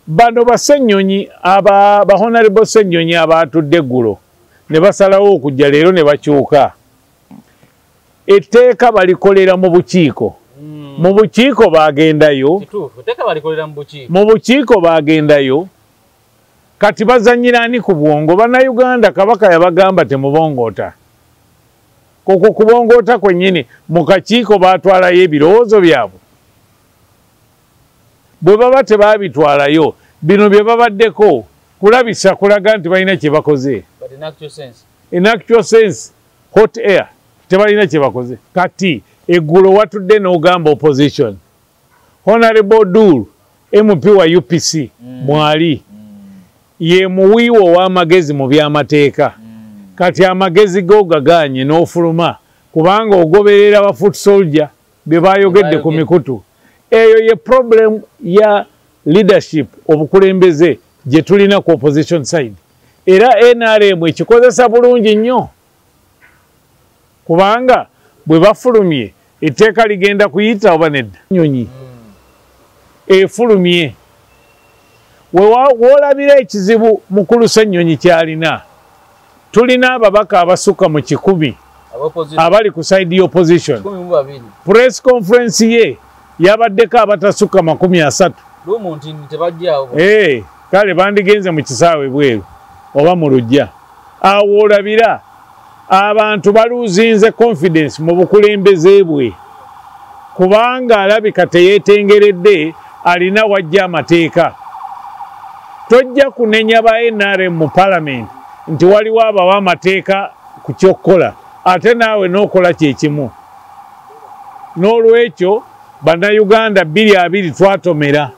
Bano basennyonyi aba ba Honorable Ssennyonyi abatudde eggulo ne basalawo okujja leero ne bakyuka. Etteeka balikolera mu bukiiko. Mu bukiiko bagendayo. Kituufu, etteeka balikolera mu bukiiko. Mu bukiiko bagendayo. Kati bazannyira ani ku bwongo? Bannayuganda Kabaka yabagamba temubongoota. Koko kubongoota kwennyini mu kakiiko baatwalayo ebirowoozo byabwe. Bwe baba tebaabitwalayo, bino bye babaddeko kulabisa kulaga nti balina kye bakoze. But in actual sense, in actual sense, hot air, tebalina kye bakoze. Kati eggulo watudde n'ogamba opposition. Honorable Odur, MP wa UPC, mwali ye muwiwo w'amagezi mu by'amateeka. Kati amagezi go gagaanye n'ofuluma kubanga ogoberera ba foot soldier bye bayogedde ku mikutu. Eyo ye problem ya leadership, obukulembeze gye tulina ku opposition side. Era NRM ekikozesa bulungi nnyo kubanga bwe bafulumye etteeka ligenda kuyita oba nedda. Nnyonyi efulumye. Woolabira ekizibu mukulu Ssennyonyi kyalina. Tulina ababaka abasukka mu 100 abali ku side opposition. Press conference ye yabaddeko abatasukka 30. Kale bandigenze mu kisaawe bweru oba mu luggya. Awo olabira abantu baluzinze confidence mu bukulembeze bwe kubanga alabika teyeetengeredde, alina wajja amateeka. Tojja kunenya ba NRM mu parliament nti waliwo abawa amateeka ku ky'okukola ate naawe n'okola kyekimu. N'olwekyo Bannayuganda 2020 twatomera.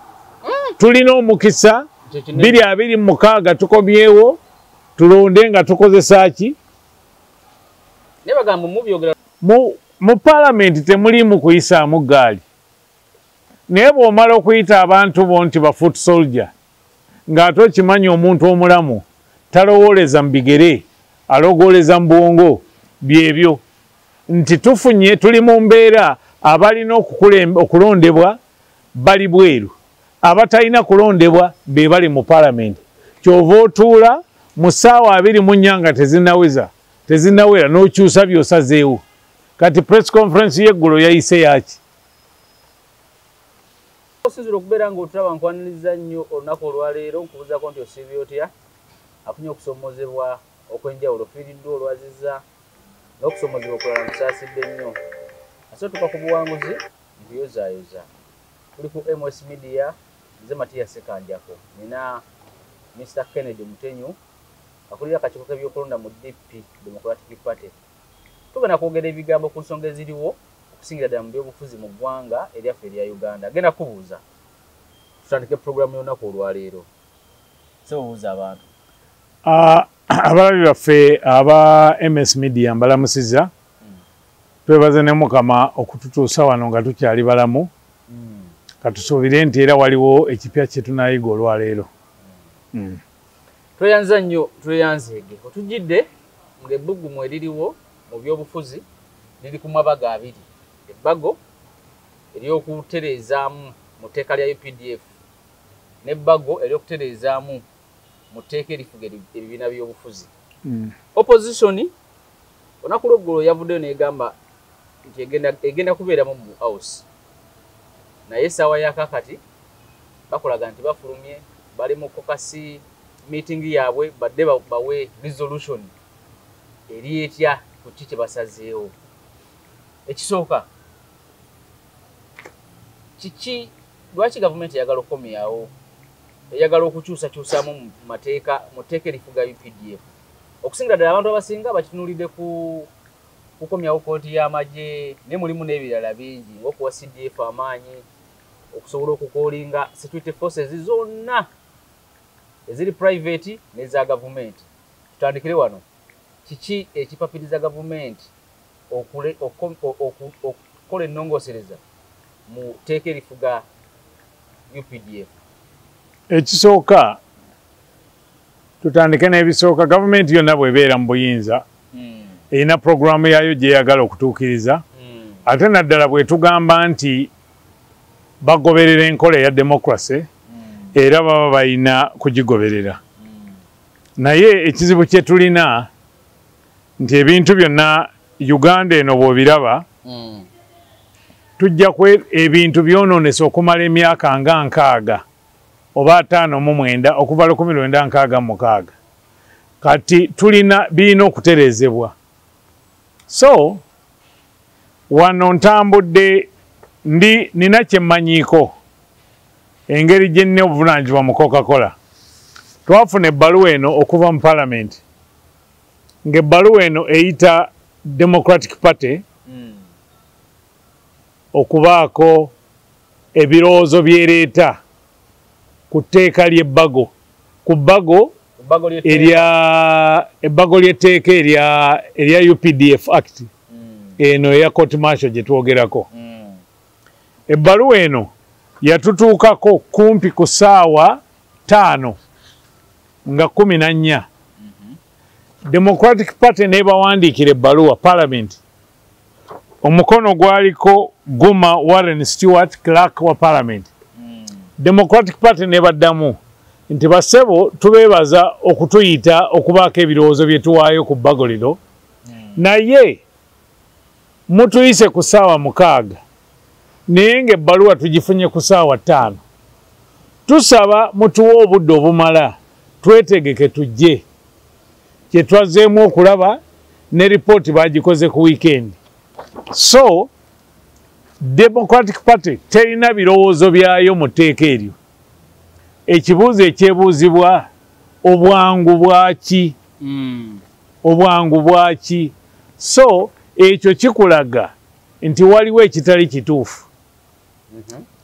Tulina omukisa 2026 tukomyewo tulonde nga tukozesa ki? Mu parliament temulimu kuyisaamu ggaali. Naye bw'omala okuyita abantu bo nti ba foot soldier ng'ate okimanyi omuntu omulamu talowooleza mu bigere, alogooleza mu bwongo. Byebyo nti tufunye, tuli mu mbeera abalina okulondebwa bali bweru, abatalina kulondebwa be bali mu parliament. Kyova otuula mu ssaawa 24 nga tezinnawera n'okyusa by'osazeewo. Kati press conference y'eggulo yayise yaki? Osinzira okubeera ng'otulaba, nkwaniriza nnyo olunaku olwaleero, nkubuuzaako nti osiibye otya? Afunye okusomoozebwa okw'enjawulo, ofiiriddwa olwazizza n'okusomoozebwa okulala, nkusaasidde nnyo. Ate otuuka ku buwanguzi, nkuyozaayoza. Tuli ku MS Media, nze Matiya Ssekanjako. Nina Mr. Kennedy Mutenyu akulira akakiiko k'ebyokulonda mu DP, Democratic Party. Tugenda kwogera ebigambo ku nsonga eziriwo okusingira ddala mu byobufuzi mu ggwanga eryaffe erya Uganda. Agenda kubuuza, tutandike puroguramu y'olunaku olwaleero. Ssebuuza abantu. Abalabi baffe aba MS Media, mbalamusizza. Twebaze ne Mukama okututuusa wano nga tukyali balamu. Katusuubire nti era waliwo ekipya kye tunaayiga olwaleero. Tweyanza nnyo, tweyanzeege. Otujjidde ng'ebbugumu eririwo mu byobufuzi liri ku mabaga abiri: ebbago ery'okutereezaamu mu tteeka lya UPDF n'ebbago ery'okutereezaamu mu tteeka erifuga ebibiina by'obufuzi. Opposition olunaku lw'eggulo yavuddeyo n'egamba nti egenda kubeeramu mu house, naye essaawa ya kaakati bakolaga nti bafulumye, bali mu caucus meeting yaabwe, badde bawe resolution eri etya ku ki kye basazeewo. Ekisooka, kiki lwaki gavumenti eyagala okukomyawo, eyagala okukyusakyusaamu mu mateeka, mu tteeka erifuga UPDF? Okusingira ddala abantu abasinga bakitunuulidde ku kukomyawo kooti y'amagye, naye mulimu n'ebirala bingi ng'okuwa CDF amaanyi okusobola okucallinga security forces zonna eziri private n'eza gavumenti. Tutandikire wano, kiki ekipapiriza gavumenti okukola ennongoosereza mu tteeka erifuga UPDF? Ekisooka, tutandike n'ebisooka. Gavumenti yonna bw'ebeera mu buyinza erina puroguramu yaayo gy'eyagala okutuukiriza, ate naddala bwe tugamba nti bagoberera enkola eya democracy. Era baba balina kugigoberera. Naye ekizibu kye tulina nti ebintu byonna Uganda eno bw'obiraba, tujja ebintu byonoonese okumala emyaka nga 60 oba 59 okuva 1966. Kati tulina birina okutereezebwa. So wano ntambudde ndi nina kye mmanyiiko engeri gye nnina obuvunaanyizibwa mu Coca-Cola. Twafuna ebbaluwa eno okuva mu Parliament, ng'ebbaluwa eno eyita Democratic Party okubaako ebirowoozo byereeta ku tteeka ly'ebbago, ku bbago ebbago ly'etteeka erya UPDF Act eno eya court martial gye twogerako. Ebbaluwa eno yatutuukako kumpi ku ssaawa 5:14. Democratic Party n'ebawandiikira ebbaluwa Parliament. Omukono gwaliko Guma Warren Stewart, clerk wa Parliament. Democratic Party n'ebaddamu nti bassebo tubeebaza okutuyita okubaako ebirowoozo bye tuwaayo ku bbago lino, naye mutuyise ku ssaawa 6 naye ng'ebbaluwa tugifunye ku ssaawa 5. Tusaba mutuwe obudde obumala twetegeke tujje. Kye twazzeemu okulaba ne ripooti bagikoze ku weekend. So Democratic Party terina birowoozo byayo mu tteeka eryo. Ekibuuzo ekyebuuzibwa, obwangu bwaki? Obwangu bwaki? So ekyo kikulaga nti waliwo ekitali kituufu.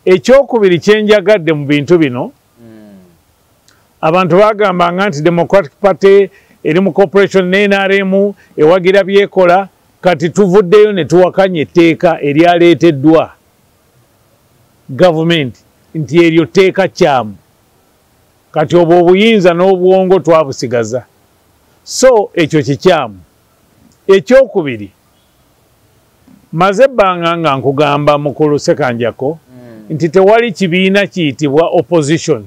Ekyokubiri kyenjagadde mu bintu bino, abantu bagambanga nti Democratic Party eri mu cooperation ne NRM ewagira byekola. Kati tuvuddeyo ne tuwakanya etteeka eryaleeteddwa gavumenti nti eryo tteeka kyamu. Kati obwo obuyinza n'obwongo twabusigaza. So ekyo kikyamu. Ekyokubiri, maze ebbanga nga nkugamba mukulu Ssekanjako nti tewali kibiina kiyitibwa opposition.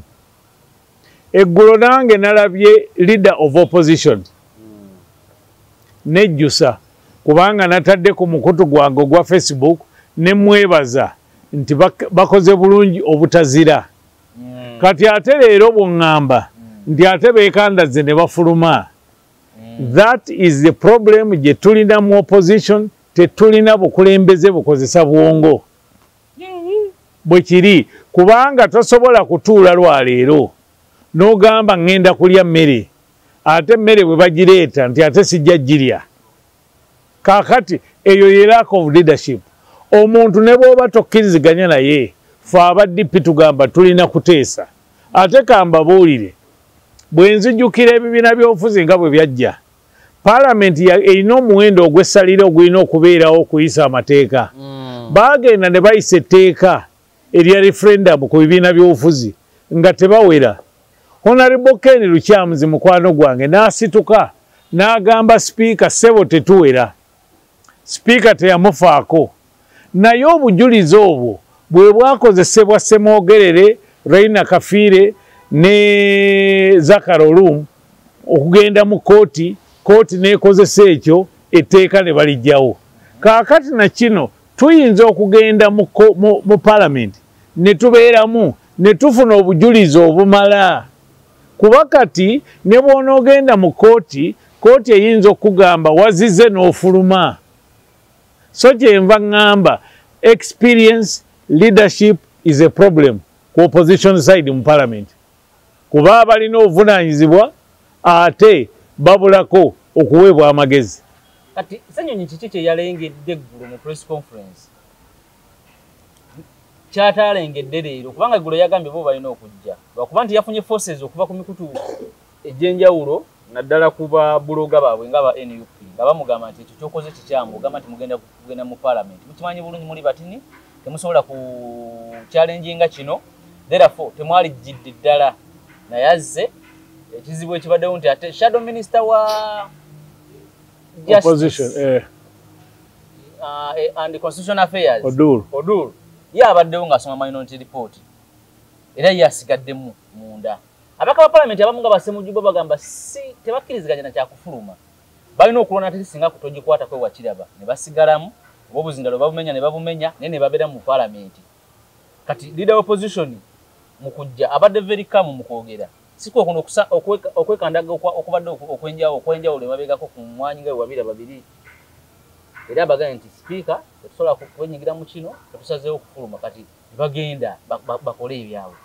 Eggulo nange nalabye leader of opposition nejjusa, kubanga natadde ku mukutu gwange ogwa Facebook ne mwebaza nti bakoze bulungi obutazira. Kati ate leero bw'oŋŋamba nti ate beekandaze ne bafuluma, that is the problem gye tulina mu opposition. Tetulina bukulembeze bukozesa bwongo. Bwe kiri, kubanga tosobola kutuula lwaleero n'ogamba ŋŋenda kulya mmere, ate emmere bwe bagireeta nti ate sijja girya. Kaakati eyo ye lack of leadership. Omuntu ne bw'oba tokkiriziganya naye, fe aba DP tugamba tulina kuteesa. Ate kambabuulire, bwe nzijjukira ebibiina by'obufuzi nga bwe byajja, Paalamenti erina omuwendo ogw'essalira ogulina okubeerawo okuyisa amateeka. Baagenda ne bayisa etteeka erya referendum ku bibiina by'obufuzi nga tebawera. Honorable Ken Lukyamuzi mukwano gwange n'asituka n'agamba sipiika, ssebo tetuwera. Sipiika teyamufaako. Naye obujulizi obwo bwe bwakozesebwa Ssemwogerere, Reina Kafiire ne Zakari Olum okugenda mu kooti, kooti n'ekozesa ekyo etteeka ne baliggyawo. Kaakati na kino tuyinza okugenda mu Paalamenti ne tubeeramu ne tufuna obujulizi obumala. Kuba kati ne bw'onoogenda mu kooti, kooti eyinza okugamba wazize n'ofuluma. So kyenva ŋŋamba experience leadership is a problem ku opposition side mu Parliament, kuba balina obuvunaanyizibwa ate babulako okuweebwa amagezi. Kati Ssenyonyi kiki kye yalengedde eggulo mu press conference kyataalengedde leero? Kubanga eggulo yagambye bo balina okujja, lwakuba nti yafunye forces okuva ku mikutu egy'enjawulo, naddala ku ba blogger baabwe nga ba NUP, nga bamugamba nti ekyo kyokoze kikyamu. Ogamba nti mugenda kugenda mu Parliament, mukimanyi bulungi muli batini, temusobola ku challenginga kino, therefore temwalijjidde ddala. Naye azze, ekizibu ekibaddewo nti ate shadow minister wa opposition and constitutional affairs Odur. Odur ye abaddewo ng'asoma minority report, era ye asigaddemu munda. Abaka ba parliament abamu nga basemujubo bagamba si tebakkiriziganya na kyakufuluma. Balina okulwana ate singa kutogikwata kwe wakiraba ne basigalamu oba obuzindalo babumenya ne babumenya naye ne babeera mu parliament. Kati leader opposition mu kujja abadde very calm mu kwogera. Siko kuno okwekandaga okubadde okwenjawulo emabegako ku mwanyi nga wabira babiri. Era abagambye nti speaker tetusobola kwenyigira mu kino tetusazeewo okufuluma kati bagenda bakole ebyabwe.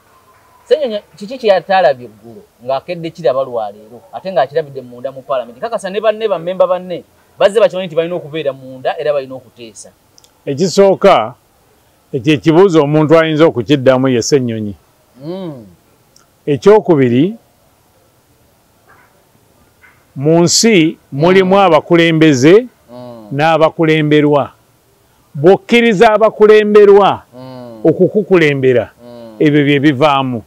Ssenyonyi kiki kye yatalabye eggulo ng'akedde kiraba lwaleero ate ng'akirabidde munda mu parliament? Kakasa ne banne bammemba banne bazze bakimanyi nti balina okubeera munda era balina okuteesa. Ekisooka, ekyo ekibuuzo omuntu ayinza okukiddamu ye Ssenyonyi. Ekyokubiri, mu nsi mulimu abakulembeze n'abakulemberwa. Bw'okkiriza abakulemberwa okukukulembera, ebyo bye bivaamu.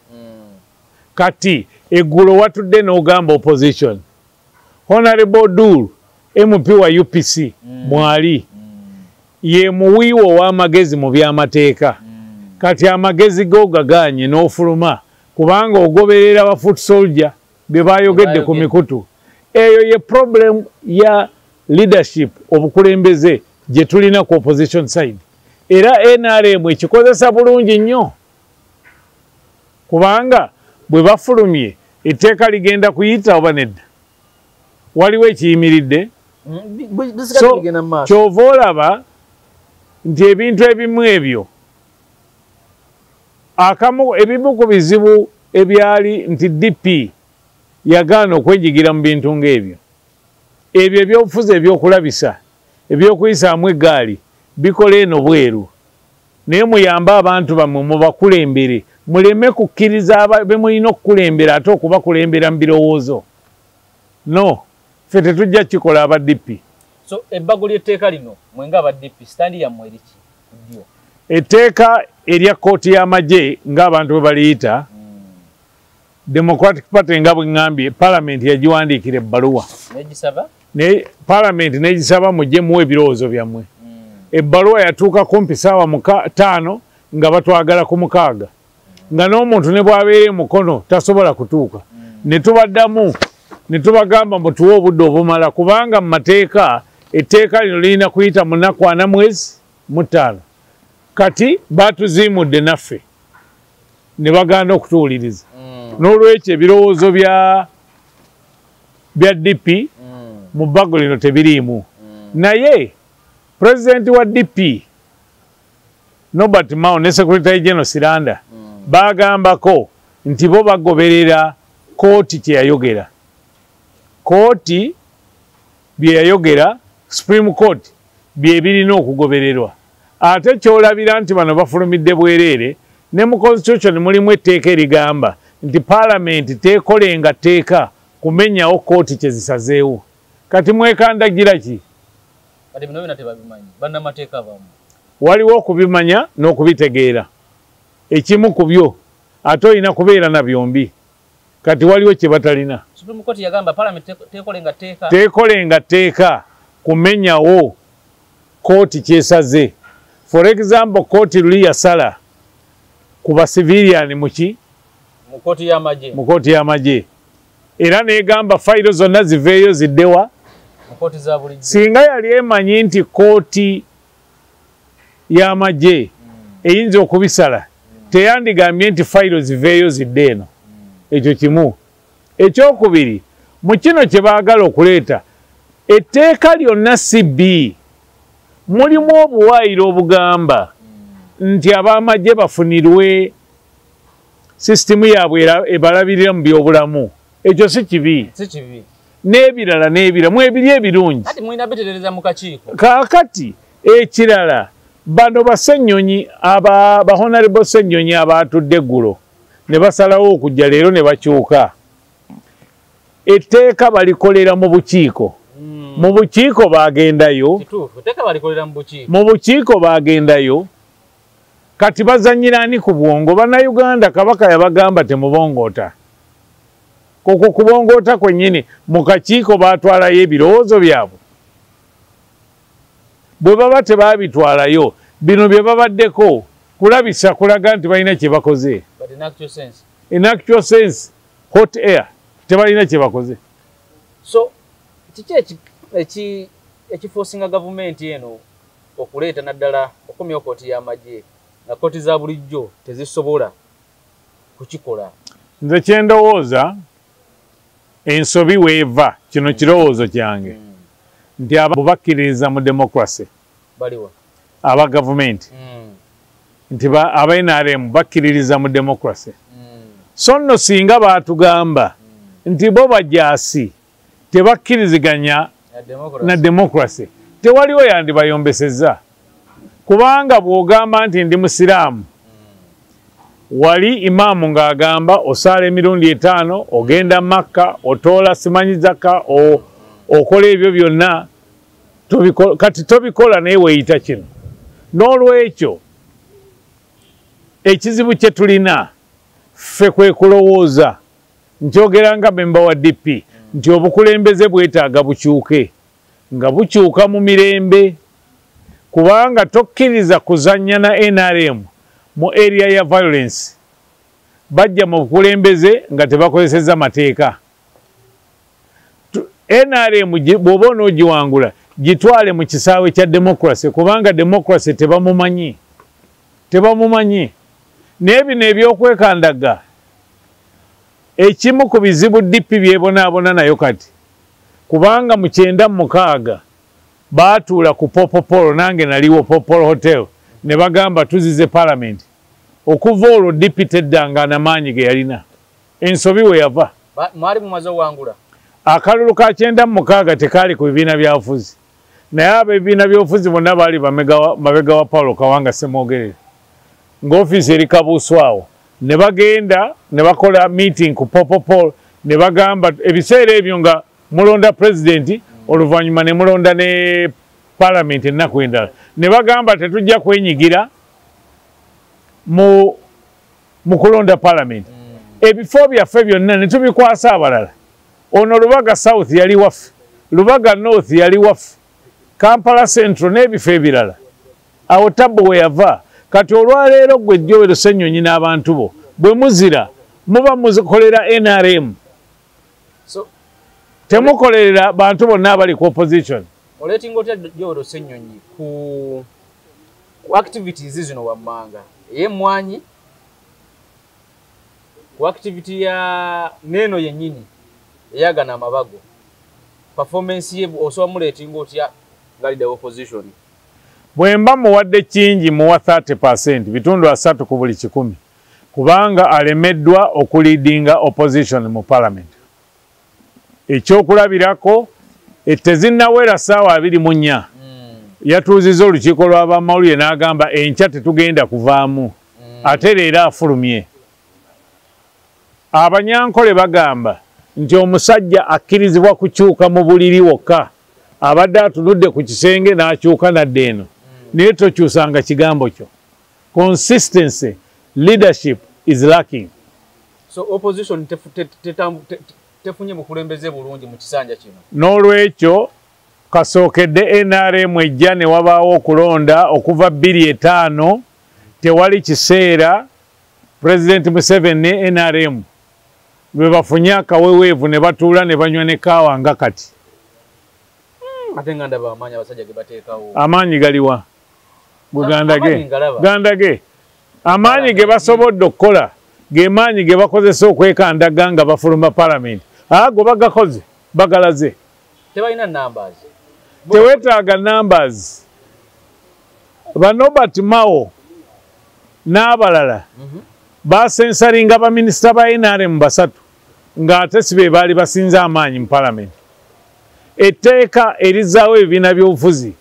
Kati eggulo watudde n'ogamba opposition, Honorable Odur, MP wa UPC, mwali ye muwiiwo ow'amagezi mu by'amateeka. Kati amagezi go gagaanye n'ofuluma kubanga ogoberera ba foot soldier bye bayogedde ku mikutu. Eyo ye problem ya leadership, obukulembeze gye tulina ku opposition side. Era NRM ekikozesa bulungi nnyo kubanga bwe bafulumye etteeka ligenda kuyita oba nedda? Waliwo ekiyimiridde. So kyova olaba nti ebintu ebimu ebyo akamu ebimu ku bizibu ebyali nti DP yagaana okwenyigira mu bintu ng'ebyo. Ebyo ebyobufuzi ebyokulabisa, ebyokuyisaamu eggaali bikola eno bweru, naye muyambe abantu bammwe mubakulembere, muleme kukkiriza be mulina okukulembera ate okubakulembera mu birowoozo. No, ffe tetujja kikola aba DP. So ebbago ly'etteeka lino, mwenga aba DP, stand yammwe eriki ku ddyo? Etteeka erya kkooti y'amagye ng'abantu bwe baliyita, Democratic Party nga bwe ŋŋambye, palamenti yagiwandiikira ebbaluwa. Negisaba? Naye palamenti n'egisaba mujje muwe ebirowoozo byammwe. Ebbaluwa yatuuka kumpi saawa 5 nga batwagala ku 6, nga n'omuntu ne bw'abeera emukono tasobola kutuuka. Ne tubaddamu ne tubagamba mutuwe obudde obumala kubanga mu mateeka etteeka lino lirina kuyita mu nnaku 45. Kati batuziimudde naffe ne bagaana okutuwuliriza. N'olwekyo ebirowoozo bya DP mu bbago lino tebiriimu. Naye pulezidenti wa DP Norbert Mao ne Secretary General Siranda bagambako nti bo bagoberera kooti kye yayogera. Kooti bye yayogera, Supreme Court, bye birina okugobererwa. Ate kyolabira nti bano bafulumidde bwereere, ne mu constitution mulimu etteeka erigamba nti paalamenti teekolenga tteeka kumenyawo kooti kye zisazeewo. Kati mwekandagira ki? Kati bino byonna tebabimanyi bannamateeka abamu. Waliwo okubimanya n'okubitegeera. Ekimu ku byo ate olina kubeera na byombi. Kati waliwo kye batalina. Supreme Court yagamba parliament tekolenga tteeka. Tekolenga tteeka kumenyawo kooti kyesaze. For example, kooti luli yasala ku ba civilian muki mu kooti y'amagye. Mu kooti y'amagye, era negamba fayiro zonna ziveeyo ziddewa? Mu kooti za bulijjo. Singa yali emanyi nti kooti y'amagye eyinza okubisala, teyandigambye nti fayiro ziveeyo zidde eno. Ekyo kimu. Ekyokubiri, mu kino kye baagala okuleeta etteeka lyonna CB, mulimu obuwaayiro obugamba nti ab'amagye bafunirwe sisitimu yaabwe ebalabirira mu byobulamu. Ekyo si kibi? Si kibi. N'ebirala n'ebirala mu ebiri ebirungi. Kati mulina bitereereza mu kakiiko. Kaakati ekirala, bano basennyonyi aba ba Honorable Ssenyonyi abaatudde eggulo ne basalawo okujja leero ne bakyuka, etteeka balikolera mu bukiiko. Mu bukiiko bagendayo? Kituufu, etteeka balikolera mu bukiiko. Mu bukiiko bagendayo. Kati bazannyira ani ku bwongo? Bannayuganda, Kabaka yabagamba temubongoota. Koko kubongoota kwennyini. Mu kakiiko baatwalayo ebirowoozo byabwe? Bwe baba tebaabitwalayo, bino bye babaddeko kulabisa kulaga nti balina kye bakoze. But in actual sense In actual sense, hot air, tebalina kye bakoze. So kiki ekiforcinga gavumenti eno okuleeta naddala okomyawo kooti y'amagye nga kooti za bulijjo tezisobola kukikola? Nze kyendowooza ensobi weeva, kino kirowoozo kyange, nti abo bakkiririza mu democracy. Baliwa? Aba gavumenti. Nti aba NRM bakkiririza mu democracy. So nno singa baatugamba nti bo bajaasi tebakkiriziganya na democracy, tewaliwo yandibayombesezza. Kubanga bw'ogamba nti ndi musiraamu, wali imaamu ng'agamba osaala emirundi 5, ogenda Makka, otoola simanyi zaka, okola ebyo byonna, kati tobikola naye weeyita kino. N'olwekyo ekizibu kye tulina ffe kwe kulowooza, nkyogera nga memba wa DP, nti obukulembeze bwetaaga bukyuke, nga bukyuka mu mirembe, kubanga tokkiriza kuzannya na NRM mu area ya violence. Bajja mu bukulembeze nga tebakozesezza mateeka. NRM bw'oba onoogiwangula gitwale mu kisaawe kya democracy, kubanga democracy tebamumanyi. Tebamumanyi. Naye bino ebyokwekandaga, ekimu ku bizibu DP byebonaabona nayo kati, kubanga mu 96 baatuula ku Popopolo, nange naliwo Popolo Hotel, ne bagamba tuzize parliament. Okuva olwo DP teddanga n'amaanyi ge yalina. Ensobi we yava. Mwali mumaze owangula. Akalulu ka 96 tekaali ku bibiina byabufuzi. Naye ab'ebibiina by'obufuzi bonna baali mabega wa Paulo Kawanga Ssemwogerere, ng'ofiisi eri Kabuusu awo. Ne bagenda ne bakola meeting ku Popopol, ne bagamba ebiseera ebyo nga mulonda pulezidenti, oluvannyuma ne mulonda ne parliament ennaku endala. Ne bagamba tetujja kwenyigira mu kulonda parliament. Ebifo byaffe byonna ne tubikwasa abalala. Ono Lubaga South yali waffe, Lubaga North yali waffe, Kampala Central n'ebifo ebirala. Awo tabbu we yava. Kati olwaleero gwe Joel Ssenyonyi n'abantu bo bwe muzira muba mukolera NRM. So temukolerera bantu bonna abali ku opposition. Oleetinga otya Joel Ssenyonyi ku activities zino wammanga? Ey'emmwanyi, ku activity ya neeno yennyini eyagana amabago, performance ye osobola muleetinga otya nga leader opposition? Bwe mba muwadde kingi muwa 30%, bitundu 30 ku buli 100, kubanga alemeddwa okuleadinga opposition mu parliament. Ekyokulabirako, tezinnawera ssaawa 24 yatuuzizza olukiiko lw'abamawulire n'agamba enkya tetugenda kuvaamu, ate leero afulumye. Abanyankole bagamba nti omusajja akkirizibwa kukyuka mu buliri wokka, abadde atunudde ku kisenge n'akyuka nadda eno, naye tokyusanga kigambo kyo. Consistency, leadership is lacking. So opposition tefunye bukulembeze bulungi mu kisanja kino. N'olwekyo kasookedde NRM ejja ne wabaawo okulonda okuva 2005, tewali kiseera President Museveni ne NRM bwe bafunye akaweweevu ne batuula ne banywa ne kaawa nga kati. Ate nga ndaba amaanyi abasajja ge bateekawo. Amaanyi galiwa? Gandage. Gandage. Amaanyi ge basobodde okukola ge maanyi ge bakozesa okwekandaga nga bafuluma parliament. Ago bagakoze, bagalaze. Tebalina numbers. Teweetaaga numbers. Ba Norbert Mao n'abalala basensaringa baminisita ba NRM 3 ng'ate si be baali basinze amaanyi mu parliament. Etteeka erizzaawo ebibiina by'obufuzi,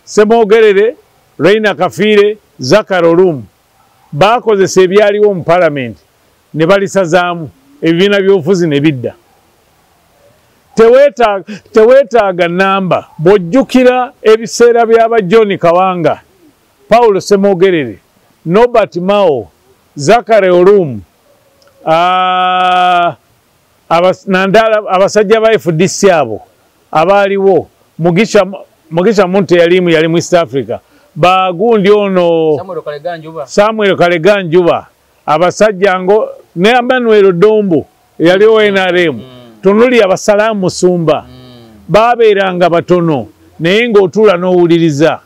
Ssemwogerere, Reina Kafiire, Zakari Olumu baakozesa ebyaliwo mu parliament ne balisazaamu ebibiina by'obufuzi ne bidda. Teweetaaga namba. Bw'ojjukira ebiseera by'aba John Kawanga, Paulo Ssemwogerere, Norbert Mao, Zakari Olumu, nandala abasajja ba FDC abo abaaliwo, Mugisha Muntu yalimu, yali mu East Africa, bagundi ono Samuel Kaleganjuba, Abasajja ngo ne Emmanuel Dombo eyali owa NRM, tunuli abasalamu Musumba, babeeranga batono naye ng'otuula n'owuliriza.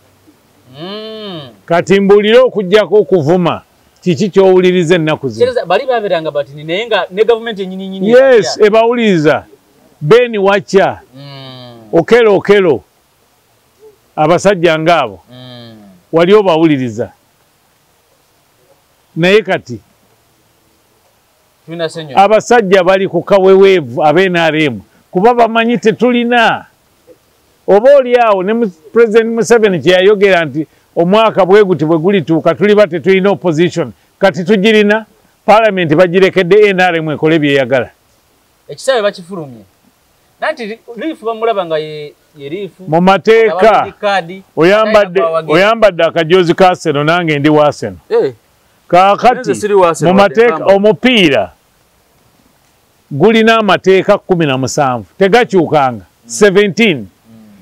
Kati mbuulire okuggyako okuvuma, kiki ky'owuliriza ennaku zino? Bali babeeranga batini naye nga ne gavumenti yennyini nnyini. Yes, ebawuliriza. Ben Wacha, Okello Okello, abasajja ng'abo wali obawuliriza. Naye kati abasajja bali ku kaweweevu aba NRM kuba bamanyi tetulina. Oba oli awo ne President Museveni kye yayogera nti omwaka bwe guti bwe gulituuka tuliba tetulina opposition. Kati tugirina, parliament bagirekedde NRM ekole byeyagala. Ekisaawe bakifulumye. Nanti liifu bamulaba nga ye liifu. Mu mateeka oyambadde akajozi ka Arsenal nange ndi wa Arsenal. Kaakati mu mateeka omupiira gulina amateeka 17 tegakyukanga 17.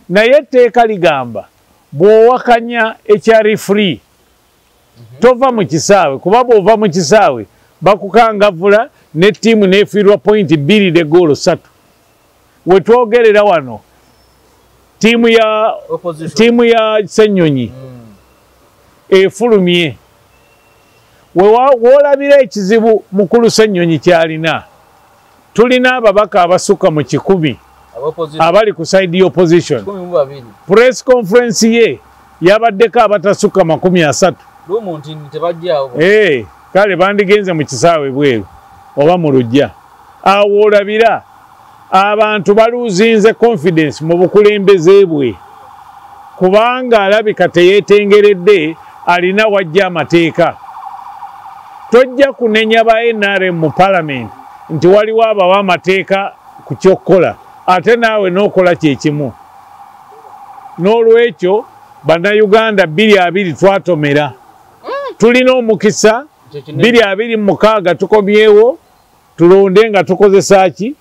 Naye etteeka ligamba bw'owakanya ekya referee tova mu kisaawe, kuba bw'ova mu kisaawe bakukangavvula ne ttiimu n'efiirwa pointi 2 ne goolo 3. We twogerera wano ttiimu ya Ssenyonyi efulumye. Woolabira ekizibu mukulu Ssenyonyi kyalina, tulina ababaka abasukka mu 100 abali ku side opposition. Press conference ye yabaddeko abatasukka 30. Kale bandigenze mu kisaawe bweru oba mu luggya. Awo olabira abantu baluzinze confidence mu bukulembeze bwe, kubanga alabika teyeetengeredde, alina wajja amateeka. Tojja kunenya ba NRM mu parliament nti waliwo abawa amateeka ku ky'okukola ate naawe n'okola kyekimu. N'olwekyo bannayuganda 2020 twatomera, tulina omukisa 2026 tukomyewo tulonde nga tukozesa ki?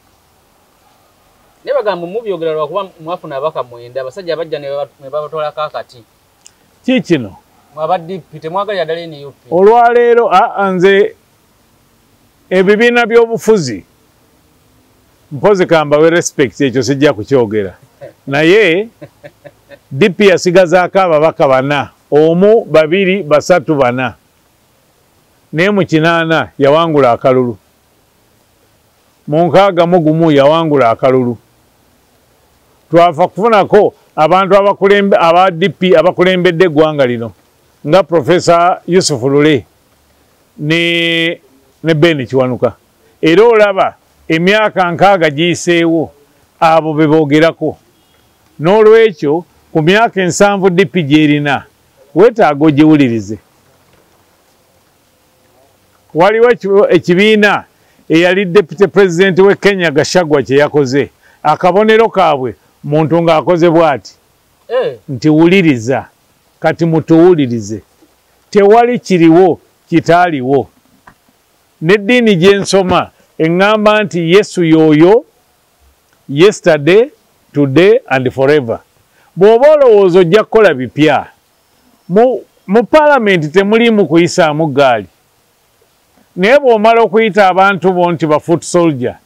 Naye bagamba mubyogera lwakuba mwafuna ababaka 9, abasajja abajja ne babatwalako akati. Ki kino? Mwaba DP temwagalira ddala NUP. Olwaleero nze ebibiina by'obufuzi mpozi kambawe respect, ekyo sijja kukyogera. Naye DP yasigazaako ababaka 4, 1, 2, 3, 4. Naye mu 8 yawangula akalulu, mu 61 yawangula akalulu. Twafa kufunako abantu aba DP abakulembedde eggwanga lino nga Professor Yusuf Lule ne Ben Kiwanuka. Era olaba emyaka 60 giyiseewo abo be boogerako. N'olwekyo ku myaka 70 DP gy'erina weetaaga ogiwulirize. Waliwo ekibiina eyali Deputy President we Kenya Gachagua kye yakoze, akabonero kaabwe muntu ng'akoze bw'ati nti wuliriza, kati mutuwulirize, tewali kiriwo kitaaliwo. N'eddiini gye nsoma eŋŋamba nti Yesu y'oyo yesterday, today and forever. Bw'oba olowooza ojja kukola bipya, mu parliament temuliimu kuyisaamu ggaali. Naye bw'omala okuyita abantu bo nti ba foot soldier,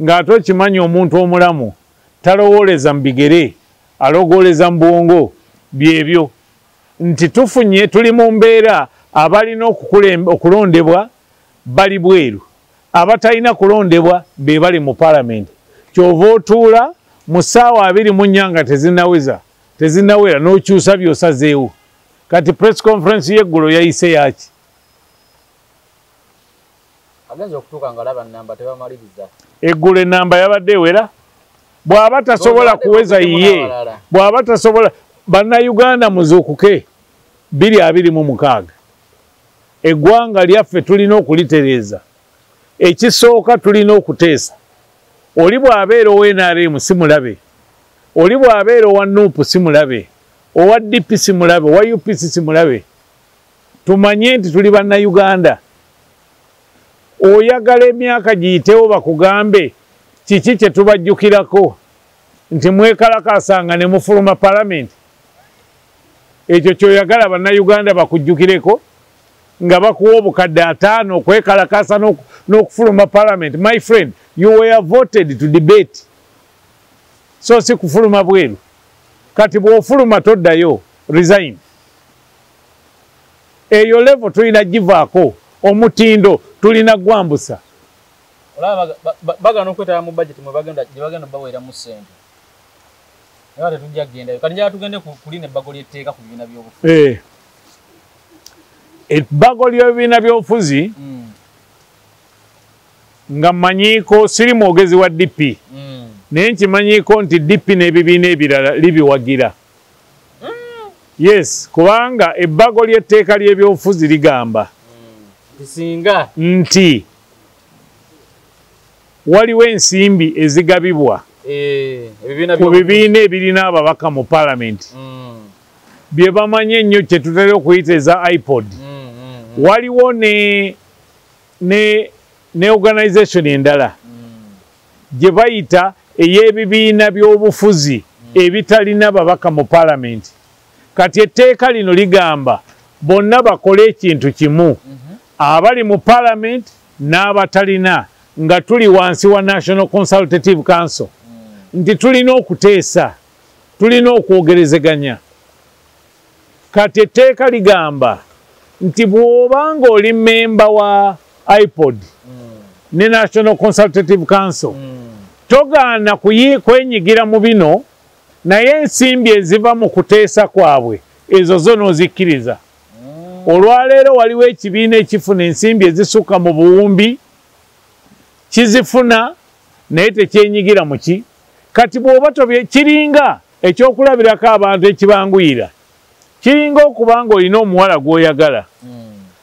ng'ate okimanyi omuntu omulamu talowooleza mu bigere, alogooleza mu bwongo, byebyo nti tufunye, tuli mu mbeera abalina okulondebwa bali bweru, abatalina kulondebwa be bali mu parliament. Ky'ova otuula mu ssaawa 24 nga tezinnawera n'okyusa by'osazeewo. Kati press conference y'eggulo yayise yaki? Agenze okutuuka ng'alaba nnamba tebamaliriza. Eggulo ennamba yabadde ewera. Bw'aba tasobola kuweza ye, bw'aba tasobola, bannayuganda muzuukuke 2026. Eggwanga lyaffe tulina okulitereeza. Ekisooka tulina okuteesa. Oli bw'abeera owa NRM si mulabe, oli bw'abeera owa NUP si mulabe, owa DP si mulabe, owa UPC si mulabe. Tumanye nti tuli bannayuganda. Oyagala emyaka giyitewo bakugambe kiki kye tubajjukirako nti mwekalakaasanga ne mufuluma palamenti. Ekyo ky'oyagala bannayuganda bakujjukireko? Nga bakuwa obukadde 5 okwekalakasa n'okufuluma parliament. My friend, you were voted to debate. So si kufuluma bweru. Kati bw'ofuluma toddayo, resign. Eyo level tulina givaako, omutindo tulina gwambusa. Olaba bagana okwetaba mu budget mwe bagenda gye bagenda baweeramu ssente. Naye ate tujja kugendayo. Kati njagala tugende kulina ebbago ly'etteeka ku bibiina by'obufuzi. Ebbago ly'ebibiina by'obufuzi nga mmanyiiko siri mwogezi wa DP. Naye nkimanyiiko nti DP n'ebibiina ebirala libiwagira. Yes, kubanga ebbago ly'etteeka ly'ebyobufuzi ligamba nti waliwo ensimbi ezigabibwa ku bibiina ebirina ababaka mu paalamenti bye bamanyi ennyo kye tutera okuyita eza iPod. Waliwo ne organization endala gye bayita ey'ebibiina by'obufuzi ebitalina babaka mu paalamenti. Kati etteeka lino ligamba bonna bakole ekintu kimu, abali mu paalamenti n'abatalina, nga tuli wansi wa National Consultative Council, nti tulina okuteesa, tulina okwogerezeganya. Kati etteeka ligamba nti bw'obanga oli memba wa iPod ne National Consultative Council, togaana kwenyigira mu bino, naye ensimbi eziva mu kuteesa kwabwe ezo zo n'ozikkiriza. Olwaleero waliwo ekibiina ekifuna ensimbi ezisukka mu buwumbi, kizifuna naye tekyenyigira mu ki. Kati bw'oba kiringa ekyokulabirako abantu ekibanguyira, kiringa okuba nga olina omuwala gw'oyagala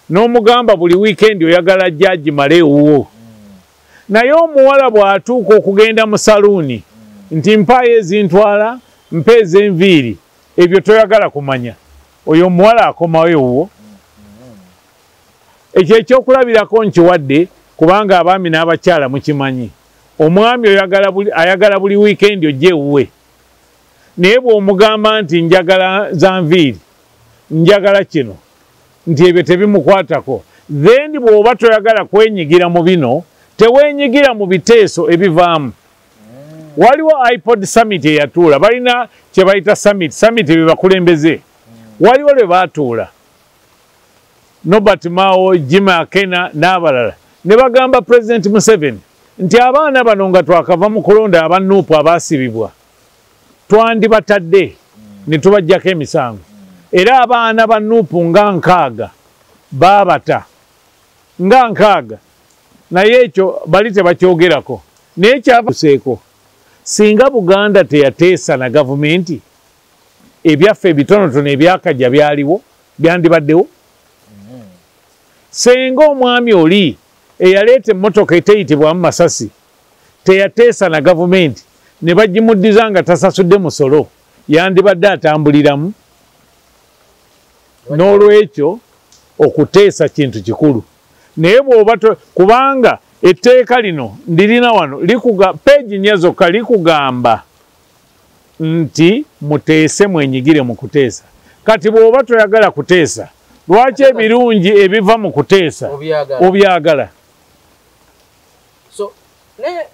n'omugamba buli wiikendi oyagala ajja agimale ewuwo, naye omuwala bw'atuuka okugenda mu saluuni nti mpaayo ezintwala, mpa ez'enviiri, ebyo toyagala kumanya, oyo omuwala akomawo ewuwo. Ekyo ekyokulabirako nkiwadde kubanga abaami n'abakyala mukimanyi. Omwami ayagala buli wiikendi ojje ewuwe, naye bw'omugamba nti njagala za nviiri, njagala kino, nti ebyo tebimukwatako. Then bw'oba toyagala kwenyigira mu bino, teweenyigira mu biteeso ebivaamu. Waliwo iPod summit eyatuula, balina kye bayita summit, summit ebibakulembeze. Waliwo lwe baatuula, Norbert Mao, Jimmy Akena n'abalala, ne bagamba President Museveni nti abaana bano nga twakava mu kulonda aba NUP abaasibibwa, twandibatadde ne tubaggyako emisango. Era abaana ba NUP nga 6 baabata, nga 6, naye ekyo bali tebakyogerako. Naye kyavaseeko, singa Buganda teyateesa na gavumenti, ebyaffe ebitonotono ebyakajja byaliwo, byandibaddewo. Singa omwami oli eyaleeta emmotoka eteyitibwamu masasi teyateesa na gavumenti ne bagimuddiza nga tasasudde musolo, yandibadde atambuliramu. N'olwekyo okuteesa kintu kikulu. Naye bw'oba kubanga etteeka lino ndirina wano likuga peegi 4 zokka likugamba nti muteese, mwenyigire mu kuteesa. Kati bw'oba toyagala kuteesa, lwaki ebirungi ebiva mu kuteesa obyagala?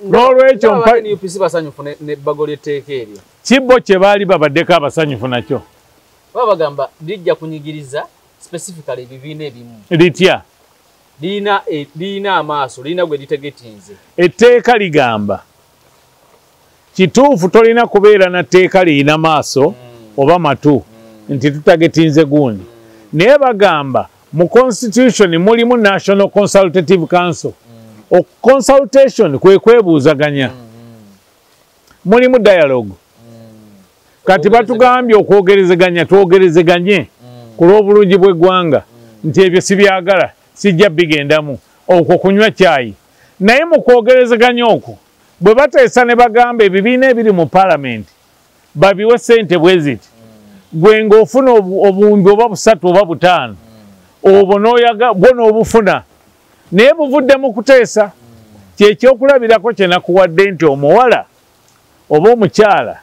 N'olwekyo basanyufu n'ebbago ly'etteeka eryo. Kibbo kye baali babaddeko abasanyufu nakyo. Baba bagamba lijja kunyigiriza specifically ebibiina ebimu. Litya? Lirina amaaso, lirina gwe litegetinze. Etteeka ligamba kituufu tolina kubeera na tteeka lirina maaso oba matu nti tutagetinze gundi. Naye bagamba mu constitution mulimu National Consultative Council. Consultation kwe kwebuuzaganya. Mulimu dialogue. Kati batugambye okwogerezeganya, twogerezeganye ku lw'obulungi bw'eggwanga nti ebyo sibyagala, sijja bigendamu, okwo kunywa caayi. Naye mu kwogerezeganya okwo bwe bateesa ne bagamba ebibiina ebiri mu paalamenti babiwe ssente bwe ziti, gwe ng'ofuna obuwumbi oba 3 oba 5, obwo bwo n'obufuna, naye buvudde mu kuteesa. Kyekyokulabirako kye nakuwadde nti omuwala oba omukyala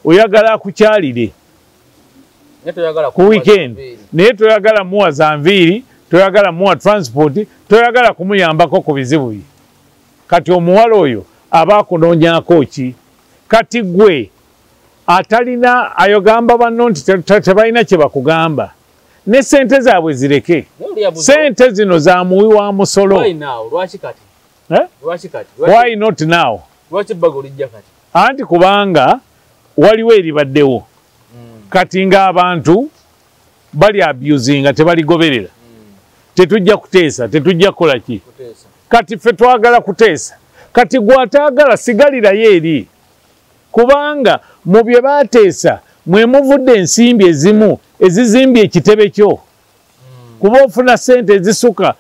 oyagala akukyalire ku weekend, naye toyagala muwa za nviiri, toyagala muwa transport, toyagala kumuyambako ku bizibu bye. Kati omuwala oyo aba akunoonyaako ki? Kati gwe atalina ayogamba banno nti tebalina kye bakugamba, ne sente zaabwe zireke. Sente zino za muwi wa musolo. Why now? Lwaki kati? Eh? Lwaki kati? Why not now? Lwaki ebbago lijja kati? Anti kubanga waliwo eribaddewo. Kati ng'abantu bali abusinga, tebaligoberera. Tetujja kuteesa, tetujja kukola ki? Kati ffe twagala kuteesa. Kati gw'ataagala sigalirayo eri, kubanga mu bye baateesa mwe muvudde ensimbi ezimu ezizimbye ekitebe kyo. Kuba ofuna ssente ezisuka,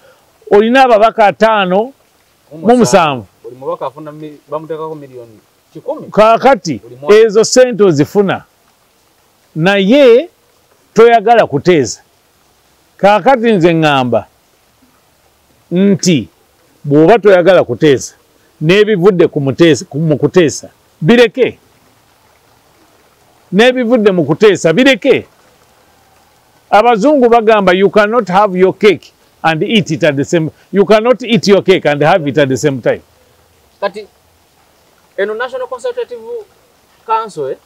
olina ababaka 57. Buli mubaka afuna bamuteekako 100,000,000. Kaakati ezo ssente ozifuna, naye toyagala kuteesa. Kaakati nze ŋŋamba nti bw'oba toyagala kuteesa, n'ebivudde mu kuteesa bireke. N'ebivudde mu kuteesa bireke. Abazungu bagamba you cannot have your cake and eat it at the same, you cannot eat your cake and have it at the same time. Kati eno National Consultative Council,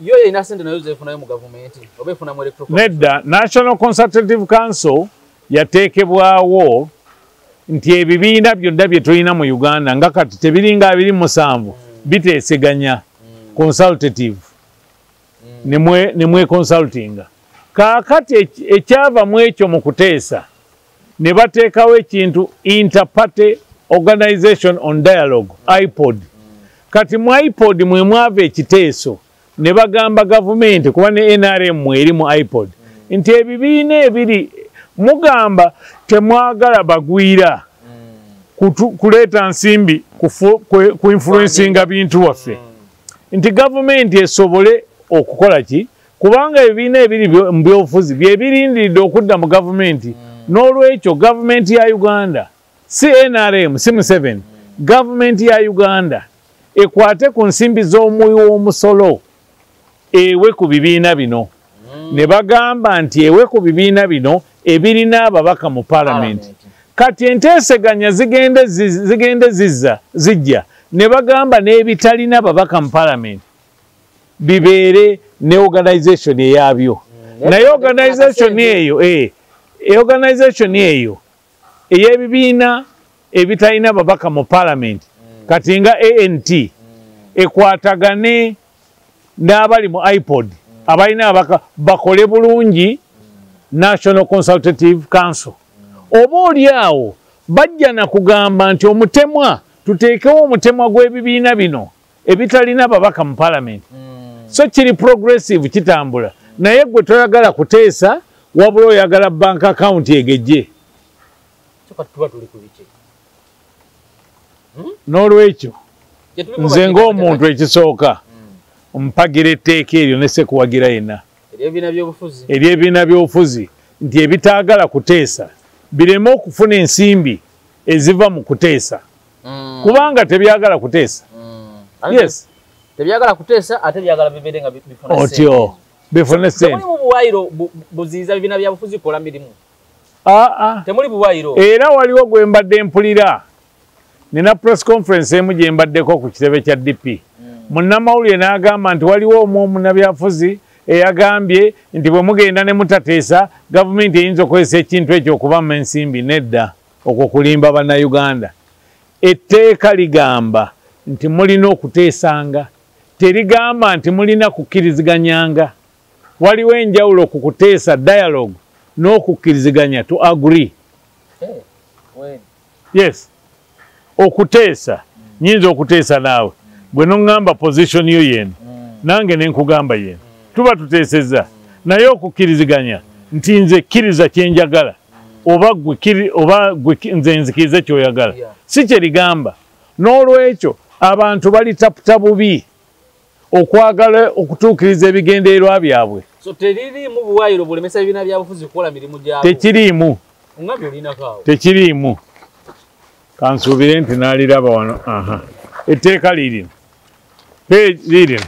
yo erina sente nayo zeefunayo mu gavumenti oba efuna mu electoral? Nedda, National Consultative Council yateekebwawo nti ebibiina byonna bye tulina mu Uganda nga kati tebiringa 27 biteeseganya, consultative, ne mwe consultinga. Kaakati ekyava mu ekyo mu kuteesa ne bateekawo ekintu Interparty Organization on Dialogue, IPOD. Kati mu IPOD mwe mwava ekiteeso ne bagamba gavumenti, kuba ne NRM mweri mu IPOD, nti ebibiina ebiri mugamba temwagala bagwira kuleeta nsimbi ku influencinga bintu waffe, nti gavumenti esobole okukola ki, kubanga ebibiina ebiri mu byobufuzi bye birindiridde okudda mu gavumenti. N'olwekyo gavumenti ya Uganda, si NRM, si Museveni, gavumenti ya Uganda ekwate ku nsimbi z'omuwi w'omusolo ewe ku bibiina bino. Ne bagamba nti ewe ku bibiina bino ebirina ababaka mu palamenti. Kati enteeseganya zigende zizza zijja, ne bagamba n'ebitalina ababaka mu palamenti bibeere ne organization eyabyo. Naye organization eyo organization eyo ey'ebibiina ebitalina ababaka mu palamenti, kati nga ANT ekwatagane n'abali mu IPOD abalina ababaka, bakole bulungi National Consultative Council. Oba oli awo bajja na kugamba nti omutemwa, tuteekewo omutemwa gw'ebibiina bino ebitalina babaka mu palamenti. So kiri progressive, kitambula. Naye gwe toyagala kuteesa, wabula oyagala bank account egejje. Tuba tuli ku biki? N'olwekyo nze ng'omuntu ekisooka mpagira etteeka eryo ne sekuwagira yenna ery'ebibiina by'obufuzi, nti ebitaagala kuteesa bireme okufuna ensimbi eziva mu kuteesa, kubanga tebyagala kuteesa. Yes, tebyagala kuteesa, ate byagala bibeere nga bifuna sente. Otyo bifune sente. Temuli buwaayiro buziyiza bibiina bya bufuzi kukola mirimu? Temuli buwaayiro. Era waliwo gwe mbadde mpulira, nina press conference emu gye mbaddeko ku kitebe kya DP. Munnamawulire n'agamba nti waliwo omu omunnabyabufuzi eyagambye nti bwe mugenda ne mutateesa, gavumenti eyinza okukozesa ekintu ekyo okubamma ensimbi. Nedda, okwo kulimba Bannayuganda. Etteeka ligamba nti mulina okuteesanga, terigamba nti mulina kukkiriziganyanga. Waliwo enjawulo ku kuteesa dialogue n'okukkiriziganya, to agree. Yes, okuteesa nyinza okuteesa naawe, bwe noŋŋamba position yo yeno, nange ne nkugamba yeno, tuba tuteesezza. Naye okukkiriziganya nti nze kkiriza kye njagala, oba gwe nze nzikirize ky'oyagala, si kye ligamba. N'olwekyo abantu balitaputa bubi okwagala okutuukiriza ebigendererwa byabwe. So teririimu buwaayiro bulemesa ebibiina bya bufuzi kukola mirimu gyabwo? Tekiriimu. Ongambye olinako awo. Tekiriimu. Kansuubire nti n'aliraba wano. Etteeka liirino, page liirino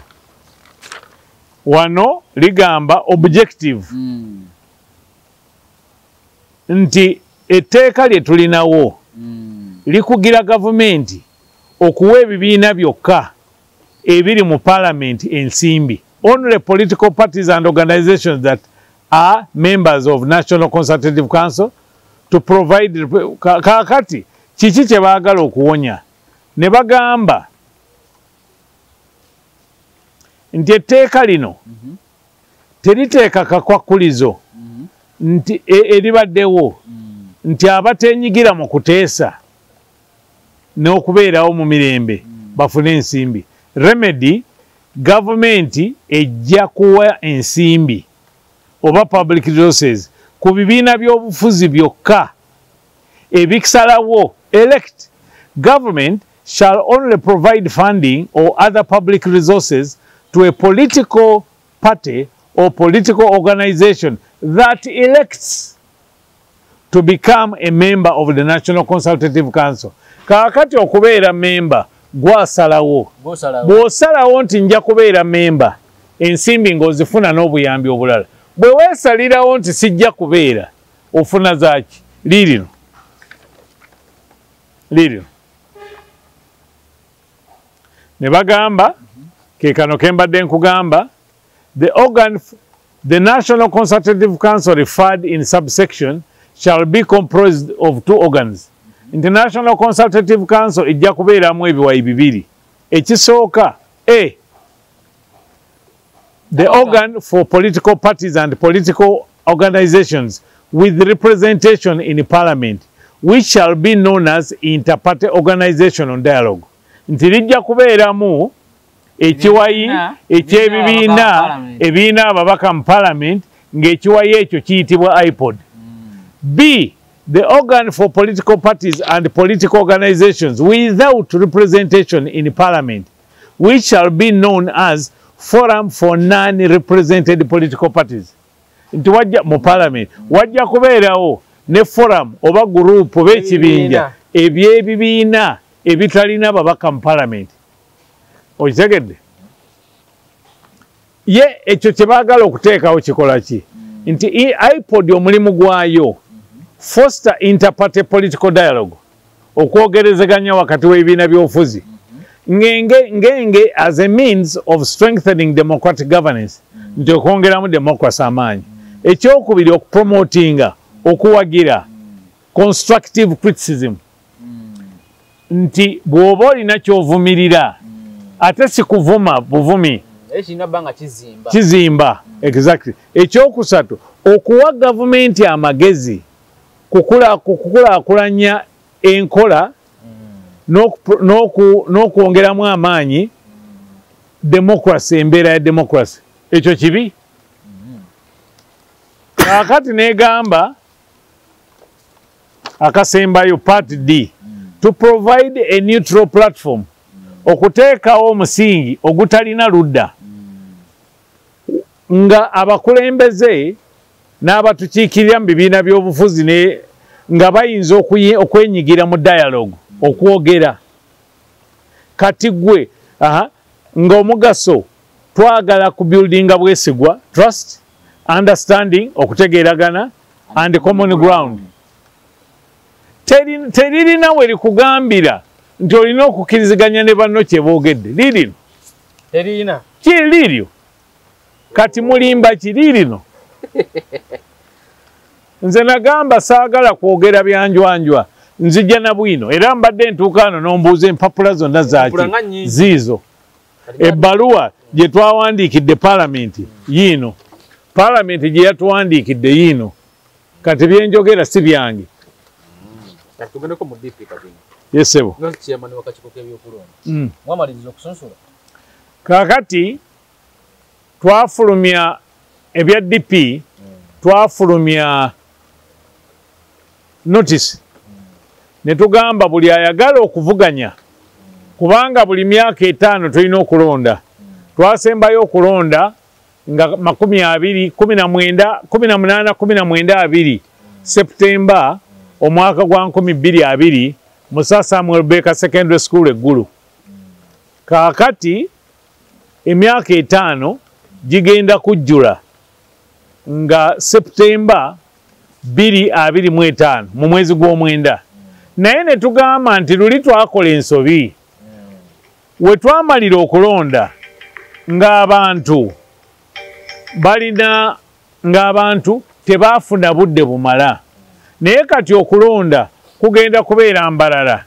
wano ligamba objective nti Etteeka lye tulinawo likugira gavumenti okuwa ebibiina byokka ebiri mu parliament ensimbi. Only political parties and organizations that are members of National Consultative Council to provide. Kaakati kiki kye baagala okuwonya? Ne bagamba nti etteeka lino teriteeka kakwakulizo nti eribaddewo nti abateenyigira mu kuteesa n'okubeerawo mu mirembe bafune ensimbi. Remedy, gavumenti ejja kuwa ensimbi oba public resources ku bibiina by'obufuzi byokka ebisalawo. Elect government shall only provide funding or other public resources to a political party or political organization that elects to become a member of the National Consultative Council. Kaakati okubeera member gwasalawo. Bw'osalawo nti nja kubeera member, ensimbi ng'ozifuna n'obuyambi obulala. Bwe weesalirawo nti sijja kubeera, ofuna zaaki? Liirino. Liirino. Ne bagamba, ke kano ke mbadde nkugamba, the organ, the National Consultative Council referred in subsection shall be composed of two organs. National Consultative Council ejja kubeeramu ebiwayi bibiri. Ekisooka, A, the organ for political parties and political organizations with representation in parliament, which shall be known as Inter-Party Organization on Dialogue. Nti lijja kubeeramu ekiwayi ekyebibiina ebiina ababaka mu parliament, ng'ekiwayi ekyo kiyitibwa IPOD. B, the organ for political parties and political organizations without representation in parliament, which shall be known as Forum for Non-Represented Political Parties. Nti wajja mu parliament wajja kubeerawo ne forum oba group oba ekibinja ebyebibiina ebitalina babaka mu parliament. Okitegedde? Ye ekyo kye baagala okuteekawo kikola ki? Nti IPOD omulimu gwayo foster interparty political dialogue, okwogerezeganya wakati w'ebibiina by'obufuzi ngenge as a means of strengthening democratic governance, nti okwongeramu democracy amaanyi. Ekyokubiri, okupromotinga, okuwagira constructive criticism, nti bw'oba olina ky'ovumirira, ate si kuvuma buvumi, kizimba. Exactly. Ekyokusatu, okuwa gavumenti amagezi kukulaakulanya enkola n'okwongeramu amaanyi democracy, embeera ya democracy. Ekyo kibi? Kaakati negamba akasembayo, part D, to provide a neutral platform, okuteekawo omusingi ogutalina ludda nga abakulembeze n'abatukiikirira mu bibiina by'obufuzi ne nga bayinza okwenyigira mu dialogue, okwogera. Kati gwe ng'omugaso twagala ku buildinga bwesigwa, trust, understanding, okutegeeragana, and common ground. Teririna we likugambira nti olina okukkiriziganya ne banno kye boogedde. Liirino terina kiri liiryo. Kati mulimba ki? Liirino. Nze nagamba saagala kwogera byanjwanjwa, nzijja na bwino, era mbadde ntuuka wano n'ombuuza empapula zonna zaaki ziizo. Ebbaluwa gye twawandiikidde paalamenti yiino, paalamenti gye yatuwandiikidde yiino. Kati byenjogera si byange. Yesebo. Kaakati twafulumya ebya DP, twafulumya notice ne tugamba buli ayagala okuvuganya, kubanga buli myaka 5 tulina okulonda. Twasembayo okulonda nga 20 19 18 19 20 Septemba omwaka gwa 2020 mu Sir Samuel Baker Secondary School e Gulu. Kaakati emyaka 5 gigenda kujjula nga Septemba 2025 mu mwezi gw'omwenda. Naye ne tugamba nti luli twakola ensobi. We twamalira okulonda ng'abantu balina, ng'abantu tebaafuna budde bumala. Naye kati okulonda kugenda kubeera mbalala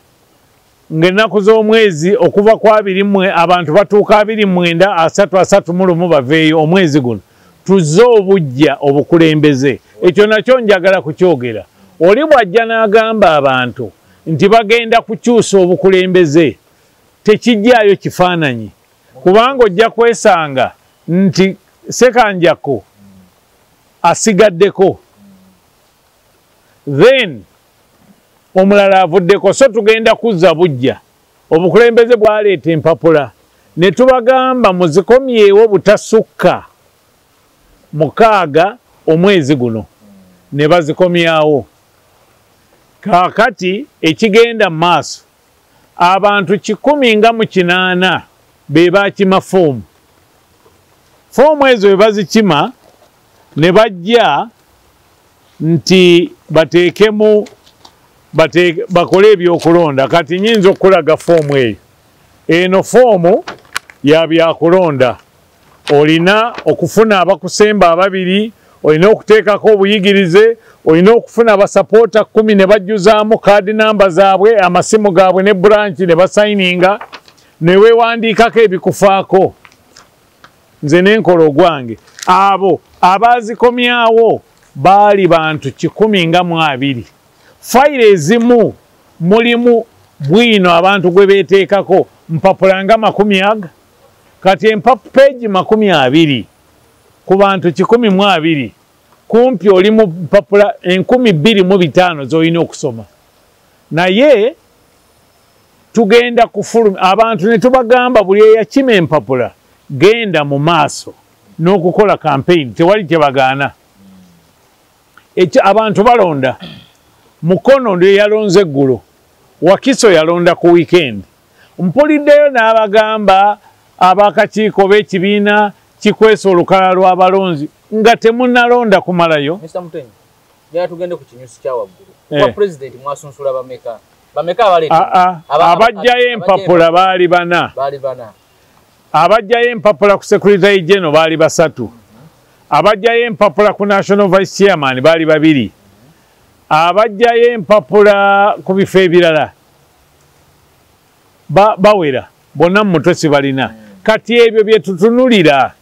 ng'ennaku z'omwezi okuva ku 24 abantu batuuka 29 30 31 baveeyo omwezi guno. Tuzze obujja obukulembeze. Ekyo nakyo njagala kukyogera. Oli bw'ajja n'agamba abantu nti bagenda kukyusa obukulembeze, tekijjaayo kifaananyi, kubanga ojja kwesanga nti Ssekanjako asigaddeko, then omulala avuddeko. So tugenda kuzza bujja obukulembeze. Bwaleeta empapula ne tubagamba muzikomyewo butasukka 6 omwezi guno, ne bazikomyawo. Kaakati ekigenda mu maaso, abantu 108 be bakima foomu. Foomu ezo bwe bazikima ne bajja nti bateekemu bakole ebyokulonda. Kati nyinza okulaga foomu eyo. Eno foomu ya byakulonda. Olina okufuna abakusemba ababiri, olina okuteekako obuyigirize, olina okufuna abasapoota 10 ne bajjuzaamu kaadi namba zaabwe, amasimu gaabwe ne branch ne basayininga, ne weewandiikako ebikufaako. Nze n'enkola ogwange. Abo abaazikomyawo baali bantu 120. Fayiro ezimu mulimu bwino abantu gwe beeteekako mpapula nga 20. Kati peegi 20 ku bantu 120, kumpi oli mu mpapula 2500 z'olina okusoma. Naye tugenda kufulumya abantu ne tubagamba buli eyakima empapula genda mu maaso n'okukola campaign, tewali kye bagaana. Ekyo abantu balonda. Mukono ndiye yalonze eggulo, Wakiso yalonda ku weekend. Mpuliddeyo n'abagamba abakakiiko b'ekibiina kikwesa olukalala lw'abalonzi nga temunnalonda kumalayo. Mr. Mutenyo, njagala tugende ku kinyusi kya waggulu. Kwa president mwasunsula bameka? Bameka abaleeta? Abajjayo empapula baali 4. Baali 4. Abajjayo empapula ku Secretary General baali 3. Abajjayo empapula ku National Vice Chairman baali 2. Abajjayo empapula ku bifo ebirala bawera bonna mu mutwe sibalina. Kati ebyo bye tutunulira.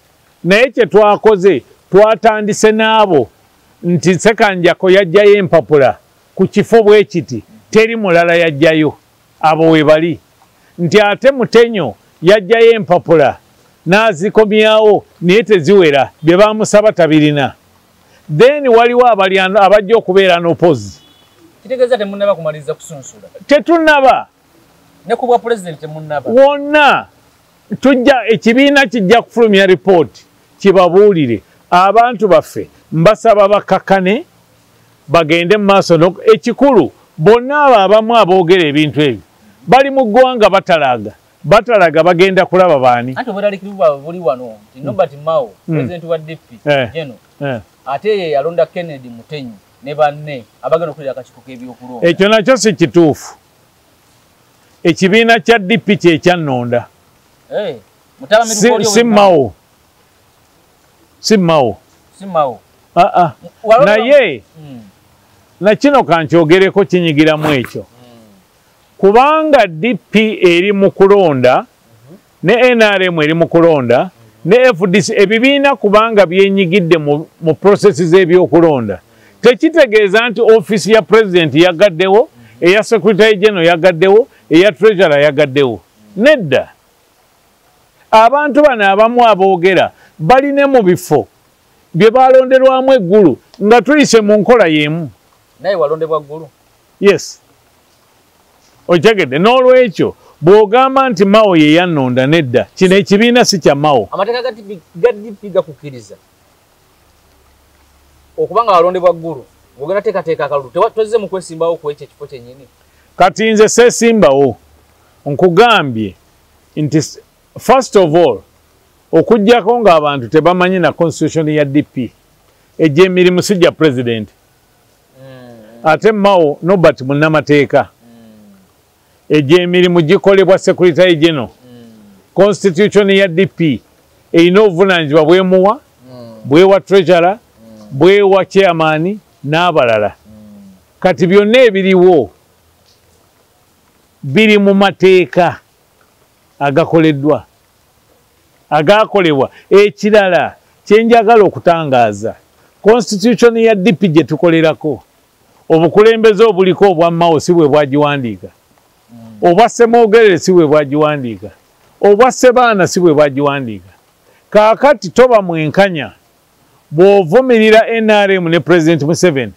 Naye kye twakoze, twatandise n'abo nti Ssekanjako yajjayo empapula ku kifo bwe kiti, teri mulala yajjayo, abo we bali. Nti ate Mutenyo yajjayo empapula n'azikomyawo naye teziwera, bye baamusaba tabirina. Then waliwo abali abajja okubeera n'opozi. Kitegeeza temunnaba kumaliriza kusunsula? Tetunnaba. Ne ku bwa president temunnaba? Wonna tujja, ekibiina kijja kufulumya ripooti kibabuulire. Abantu baffe mbasaba bakakane bagende mu maaso. Ekikulu bonna abo abamu aboogera ebintu ebyo bali mu ggwanga batalaga, batalaga bagenda kulaba baani. Anti obweraliikirivu bwabwe buli wano nti Norbert Mao, president wa DP General, ate ye yalonda Kennedy Mutenyo ne banne abagenda okukulira akakiiko k'ebyokulonda. Ekyo nakyo si kituufu. Ekibiina kya DP kye kyannonda. Si Mao. Si Mao. Si Mao. Naye na kino kankyogereko kinyigiramu ekyo. Kubanga DP eri mu kulonda, ne NRM eri mu kulonda, ne FDC, ebibiina kubanga byenyigidde mu process z'ebyokulonda. Tekitegeeza nti office ya president yagaddewo, eya secretary general yagaddewo, eya treasurer yagaddewo. Nedda. Abantu bano abamu aboogera baline mu bifo bye balonderwamu eggulu nga tuyise mu nkola y'emu. Naye walondebwa ggulu? Yes. Okitegedde? N'olwekyo bw'ogamba nti Mao ye yannonda, nedda, kino ekibiina si kya Mao. Amateeka ga DP gakukkiriza okuba nga walondebwa ggulu, ng'ogenda teekateeka akalulu, tozze mu kwesimbawo ku ekyo ekifo kyennyini? Kati nze seesimbawo, nkugambye nti first of all, okuggyako ng'abantu tebamanyi na constitution ya DP, egy'emirimu si gya president. Ate Mao Norbert munnamateeka. Egyo emirimu gikolebwa Secretary General. Constitution ya DP erina obuvunaanyizibwa bwemuwa, bwewa treasurer, bwewa chairman n'abalala. Kati byonna ebiriwo biri mu mateeka agakoleddwa, agakolebwa. Ekirala kye njagala okutangaaza, constitution ya DP gye tukolerako, obukulembeze obuliko obwa Mao si bwe bwagiwandiika, obwa Ssemwogerere si bwe bwagiwandiika, obwa Ssebaana si bwe bwagiwandiika. Kaakati toba mwenkanya bw'ovumirira NRM ne President Museveni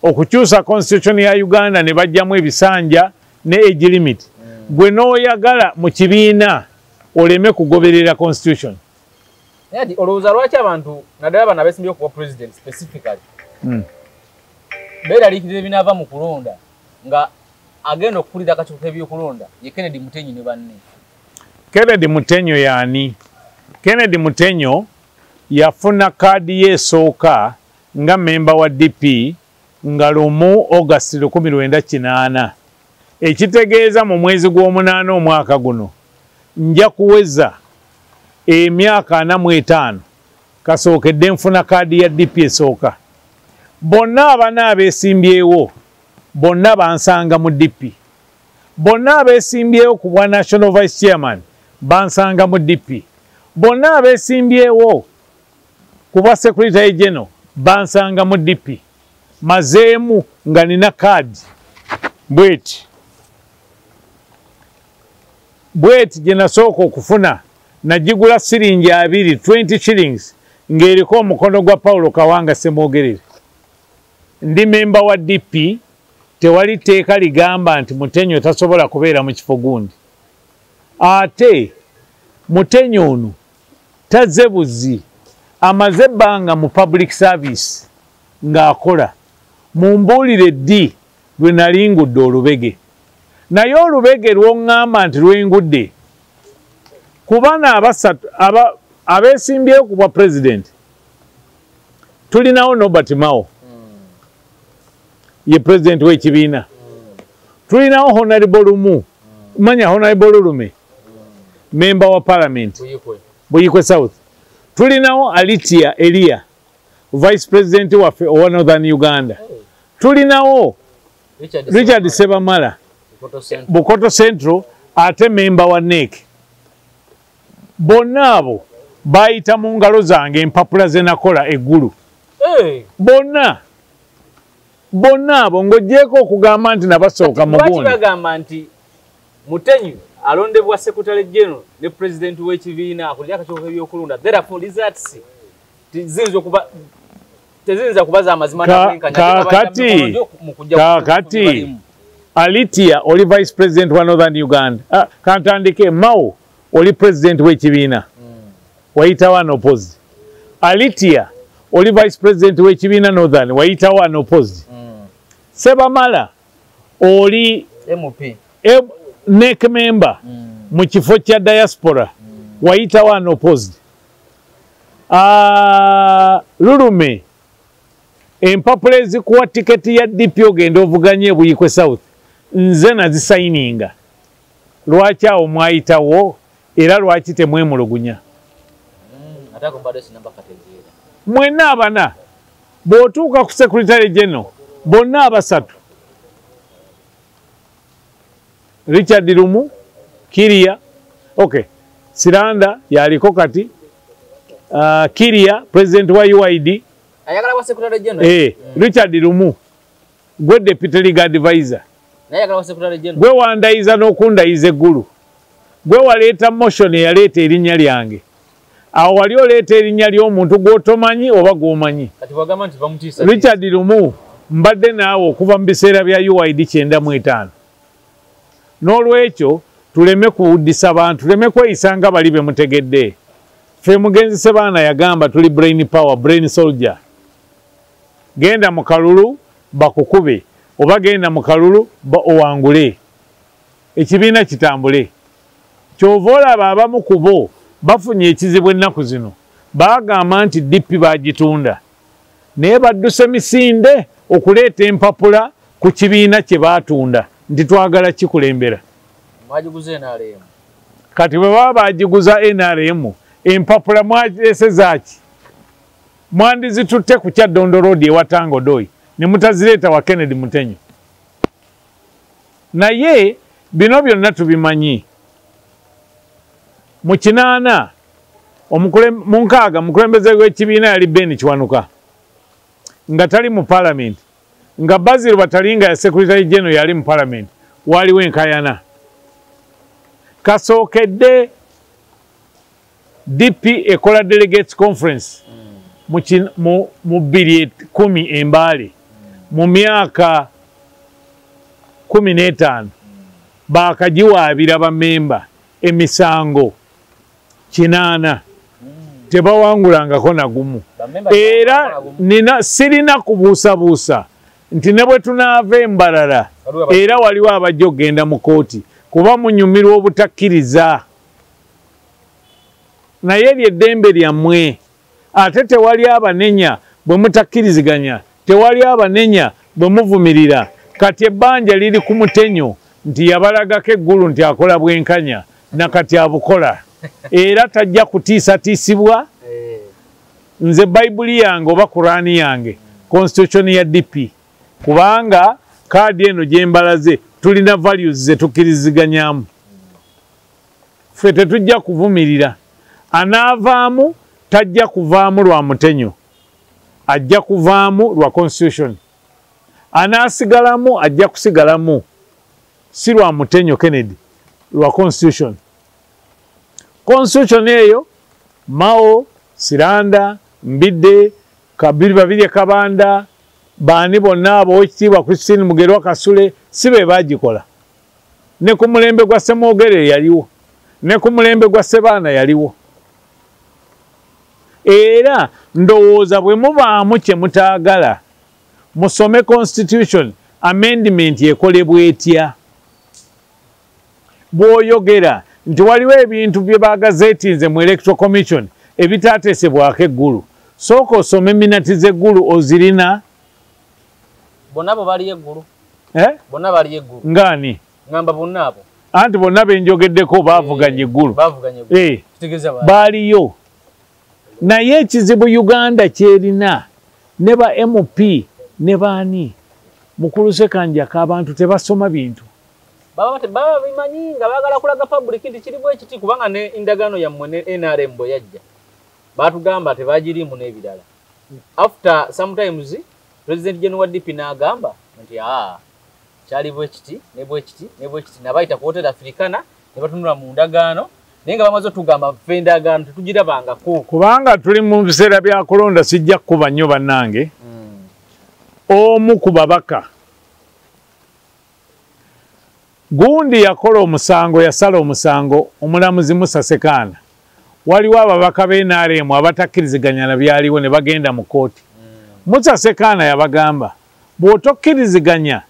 okukyusa constitution ya Uganda ne bajjamu ebisanja ne age limit, gwe n'oyagala mu kibiina oleme kugoberera constitution. Naye olowooza lwaki abantu naddala bano abeesimbyewo kuba president specifically beeraliikirira ebinaava mu kulonda nga agenda okukulira akakiiko k'ebyokulonda ye Kennedy Mutenyo ne banne? Kennedy Mutenyo y'ani? Kennedy Mutenyo yafuna kaadi ye esooka nga memba wa DP nga 1 August 1980, ekitegeeza mu mwezi gw'omunaana omwaka guno nja kuweza emyaka 45 kasookedde nfuna kaadi ya DP esooka. Bonna abana abeesimbyewo bonna bansanga mu DP. Bonna abeesimbyewo ku bwa National Vice Chairman bansanga mu DP. Bonna abeesimbyewo ku bwa Secretary General bansanga mu DP. Mazeemu nga nina kaadi bweti bweti gye nasooka okufuna, nagigula siringi 20, 20 shillings, ng'eriko omukono gwa Paulo Kawanga Ssemwogerere. Ndi memba wa DP, tewali tteeka ligamba nti Mutenyo tasobola kubeera mu kifo gundi. Ate Mutenyo ono tazze buzi, amaze ebbanga mu public service ng'akola. Mumbuulire ddi lwe nali ngudde olubege? Naye olubege lw'oŋŋamba nti lwengudde ku bano abasatu abeesimbyewo ku bwa president, tulinawo Norbert Mao ye president w'ekibiina, tulinawo Honorable Lumu, manya Honorable Lulume, member wa parliament Buikwe South, tulinawo Alitia Elia, vice president waffe owa Northern Uganda, tulinawo Richard Sebamala Bukoto Central, ate member wa NEC. Bonna abo bayita mu ngalo zange empapula ze nakola eggulu. Bonna bonna abo ng'oggyeeko okugamba nti nabasooka mu Lwaki gundi. bagamba nti Mutenyo alondebwa Secretary General ne president w'ekibiina akulira akakiiko k'ebyokulonda, therefore results teziyinza okuba, teziyinza kuba za mazima n'obwenkanya, Kaakati mu kujja kaakati balimu. Alitia oli vice president wa Northern Uganda. Kantandike Mao oli president w'ekibiina, wayitawo unopposed. Alitia oli vice president w'ekibiina Northern, wayitawo unopposed. Sebamala oli MP NEC member mu kifo kya diaspora, wayitawo unopposed. Lulume empapula ezikuwa tiketi ya DP ogenda ovuganye Buikwe South nze nazisayininga. Lwaki awo mwayitawo era lwaki temwemulugunya? Ate ako mbadde sinnabakategeera. Mwenna abana bw'otuuka ku Secretary General bonna abasatu, Richard Lumu, Kiria, okay, Siranda yaliko kati, Kiria president wa UID ayagala wa Secretary General, Richard Lumu gwe deputy legal advisor, naye ayagala wa Secretary General, gwe wandayiza n'okundayiza eggulu, gwe waleeta motion eyaleeta erinnya lyange. Awo wali oleeta erinnya ly'omuntu gw'otomanyi oba gw'omanyi. Kati bw'agamba nti bamutiisa. Richard Lumu mbadde naawe okuva mu biseera bya UID 95. N'olwekyo tuleme kuwuddisa bantu, tuleme kweyisa nga bali be mutegedde. Ffe mugenzi Ssebaana yagamba tuli brain power, brain soldier. Genda mu kalulu bakukube oba genda mu kalulu owangule, ekibiina kitambule. Ky'ova olaba abamu ku bo bafunye ekizibu ennaku zino, baagamba nti DP baagitunda, naye badduse misinde okuleeta empapula ku kibiina kye baatunda nti twagala kikulembera. Mwagiguza NRM. Kati bwe baba bagiguza NRM, empapula mwazirese zaaki? Mwandizitutte ku Kyaddondo Road ewa Tango Doi ne mutazireeta wa Kennedy Mutenyo. Naye bino byonna tubimanyi. Mu 8 mu 6 mukulembeze w'ekibiina yali Ben Kiwanuka nga tali mu parliament, nga Basil Batalinga ya Secretary General yali mu parliament, waliwo enkayana. Kasookedde DP ekola delegates conference mu 2010 Embaale, mu myaka 15 bakagiwaabira bammemba emisango 8 tebawangulangako na gumu. Era nina sirina kubuusabuusa nti ne bwe tunaava embalala era waliwo abajja okugenda mu kooti kuba munyumirwa obutakkiriza. Naye eryo eddembe lyammwe, ate tewali abanenya bwe mutakkiriziganya, tewali abanenya bwe muvumirira. Kati ebbanja liri ku Mutenyo nti yabalagako eggulu nti akola bwenkanya, nakati abukola era tajja kutiisatiisibwa. Nze Bayibuli yange oba Kurani yange constitution ya DP, kubanga kaadi eno gye mbalaze tulina values ze tukkiriziganyaamu. Ffe tetujja kuvumirira. Anaavaamu tajja kuvaamu lwa Mutenyo, ajja kuvaamu lwa constitution. Anaasigalamu ajja kusigalamu si lwa Mutenyo Kennedy, lwa constitution. Constitution eyo Mao, Siranda, Mbidde, Kabiri Babirye Kabanda, baani bonna abo Oweekitiibwa Christine Mugerwa Kasule si be baagikola. Ne ku mulembe gwa Ssemwogerere yaliwo, ne ku mulembe gwa Ssebaana yaliwo. Era ndowooza bwe mubaamu kye mutaagala musome constitution amendment ekolebwa etya. Bw'oyogera nti waliwo ebintu bye bagazeetinze mu Electoral Commission ebitateesebwako eggulu, sooka osome minati z'eggulu ozirina. Bonna bo baliyo eggulu. Bonna baliyo eggulu. Ng'ani? Ngamba bonna abo. Anti bonna be njogeddeko baavuganya eggulu. Baavuganya eggulu. Baaliyo. Naye ekizibu Uganda kyerina ne ba MP ne baani, Mukulu Ssekanjako abantu tebasoma bintu. Baba bimanyi nga baagala kulaga public nti kiri bwe kiti, kubanga ne endagaano yammwe ne NRM bwe yajja baatugamba tebagiriimu n'ebirala. After sometimes President General wa DP n'agamba nti kyali bwe kiti ne bwe kiti ne bwe kiti, nabayita ku Hotel Africana ne batunula mu ndagaano, naye nga bamaze otugamba ffe endagaano tetugirabangako. Kubanga tuli mu biseera bya kulonda, sijja kukuba nnyo bannange. Omu ku babaka gundi yakola omusango, yasala omusango omulamuzi Musa Ssekaana. Waliwo ababaka b'NRM abatakkiriziganya na byaliwo ne bagenda mu kooti. Musa Ssekaana yabagamba bw'otokkiriziganya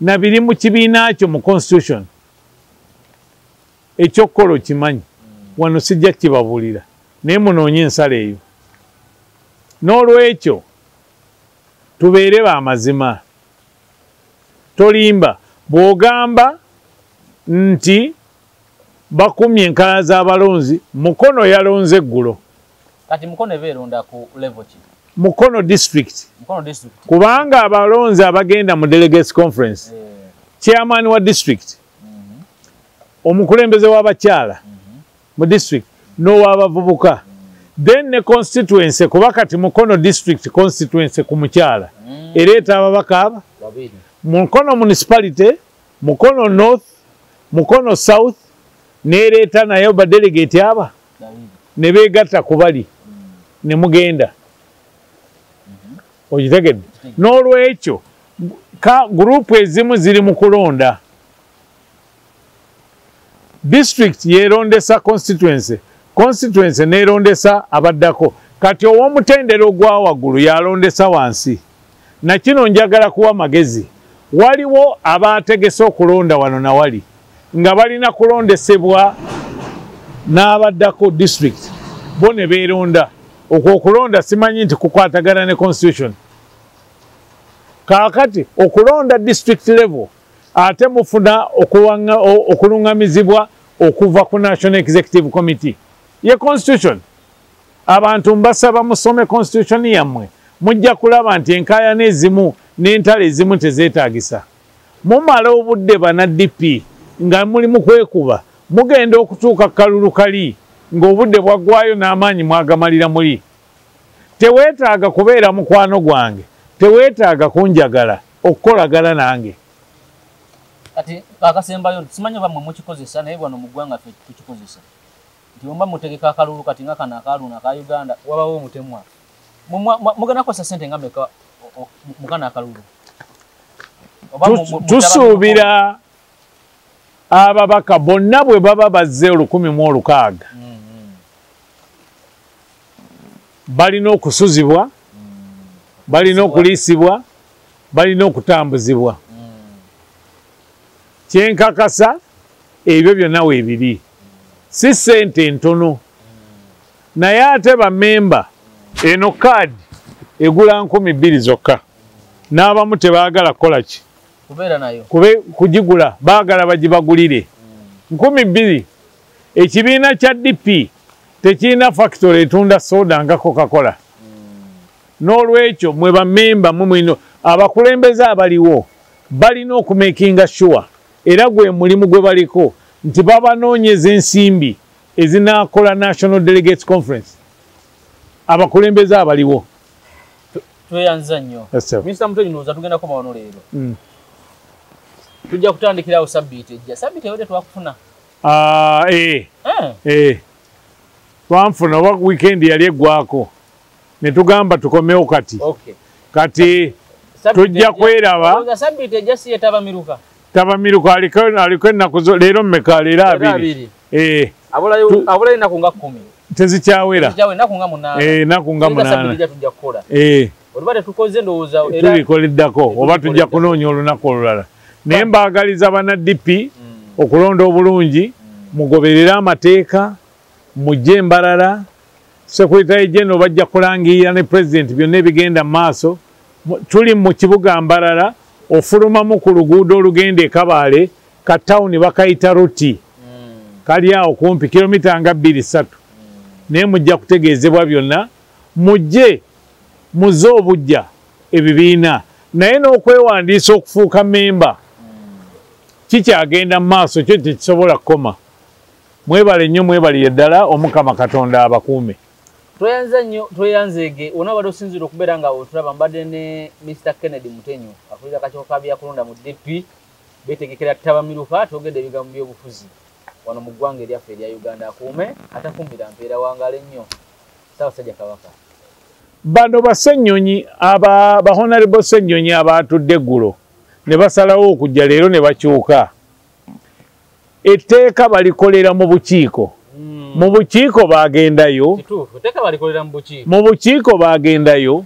na biri mu kibiina kyo mu constitution, ekyokukola okimanyi, wano sijja kibabuulira, naye munoonye ensala eyo. N'olwekyo tubeere b'amazima, tolimba. Bw'ogamba nti bakumye enkalala z'abalonzi, Mukono yalonze eggulo. Kati Mukono ebeeronda ku level ki? Mukono district. Mukono district. Kubanga abalonzi abagenda mu delegates conference, chairman wa district, omukulembeze w'abakyala mu district n'ow'abavubuka, then ne constituency, kuba kati Mukono district constituency ku mukyala ereeta ababaka aba Mukono municipality, Mukono north, Mukono south, neereeta nayo ba delegate aba ne beegatta ku bali ne mugenda. Okitegedde? N'olwekyo ka gurupu ezimu ziri mu kulonda. District yerondesa constituency, constituency nerondesa abaddako. Kati ow'omutendera ogwa waggulu yalondesa wansi. Na kino njagala kuwa magezi. Waliwo abategese okulonda wano na wali nga balina kulondesebwa n'abaddako district, bo ne beeronda. Okwo okulonda simanyi nti kukwatagana ne constitution. Kaakati okulonda district level ate mufuna okulungamizibwa okuva ku National Executive Committee. Ye constitution. Abantu mbasaba musome constitution yammwe. Mujja kulaba nti enkaayana ezimu n'entalo ezimu tezeetaagisa. Mumala obudde bana DP nga muli mu kwekuba, mugenda okutuuka kalulu kali ng'obudde bwaggwayo n'amaanyi mwagamalira muli. Teweetaaga kubeera mukwano gwange, teweetaaga kunjagala okukolagana nange. Kati akasembayo simanyi oba mmwe mukikozesa, naye wano mu ggwanga ffe tukikozesa nti bwe muba mutegeka akalulu kati nga kano akaluno aka Uganda wabawo omutemwa, mugenda kukozesa ssente nga mmeka mu kano akalulu? Tusuubira ababaka bonna bwe baba bazze 1006 balina okusuzibwa, balina okuliisibwa, balina okutambuzibwa. Kyenkakasa ebyo byonna weebiri, si ssente ntono. Naye ate bammemba eno kaadi egula 2000 zokka, n'abamu tebaagala kukola ki? Kubeera nayo. Kugigula, baagala bagibagulire. 2000. Ekibiina kya DP tekirina factory etunda soda nga Coca-Cola. N'olwekyo mwe bammemba mwe mulina abakulembeze abaliwo balina okumakinga sure, era gwe mulimu gwe baliko nti babanoonyeza ensimbi ezinaakola National Delegates Conference. Abakulembeze abaliwo. Tweyanza nnyo. Mr. Mutenyo, ndowooza tugenda kukoma wano leero. Tujja kutandikirawo sabbiiti ejja. Sabbiiti ewedde twakufuna. Twanfuna oba weekend yali eggwako ne tugamba tukomewo kati. Kati tujja kweraba. Sabbiiti ejja si ye tabamiruka. Tabamiruka aliko ennaku leero mmeka? Leero 2. Abulayo ennaku nga 10. Tezikyawera. Ennaku nga 8. Ennaku nga 8. Tujja kukola. Oluba tetukoze ndowooza era tulikoleddako oba tujja kunoonya olunaku olulala. Naye mbaagaliza bana DP okulonda obulungi, mugoberere amateeka, mujje Mbarara. Secretary General bajja kulangirira ne President byonna ebigenda mu maaso. Tuli mu kibuga Mbarara, ofulumamu ku luguudo olugenda e Kabale, ka tawuni bakayita Ruti. Kali awo kumpi kilomita nga 2-3. Naye mujja kutegeezebwa byonna, mujje muze obujja ebibiina, naye n'okwewandiisa okufuuka memba kikyagenda mu maaso, kyo tekisobola kukoma. Mwebale nnyo, mwebalire ddala, Omukama Katonda abakuume. Tweyanza nnyo, tweyanzeege. Wonna obadde osinziira okubeera nga otulaba, mbadde ne Mr. Kennedy Mutenyo akulira akakiiko ka byakulonda mu DP, beetegekera ttabamiruka. Twogedde ebigambo by'obufuzi wano mu ggwanga eryaffe erya Uganda. Akuume atakuumira mpeera, wangaale nnyo Ssaabasajja Kabaka. Bano basennyonyi aba Honorable Ssennyonyi abaatudde eggulo ne basalawo okujja leero ne bakyuka. Etteeka balikolera mu bukiiko. Mu bukiiko bagendayo. Mu bukiiko bagendayo.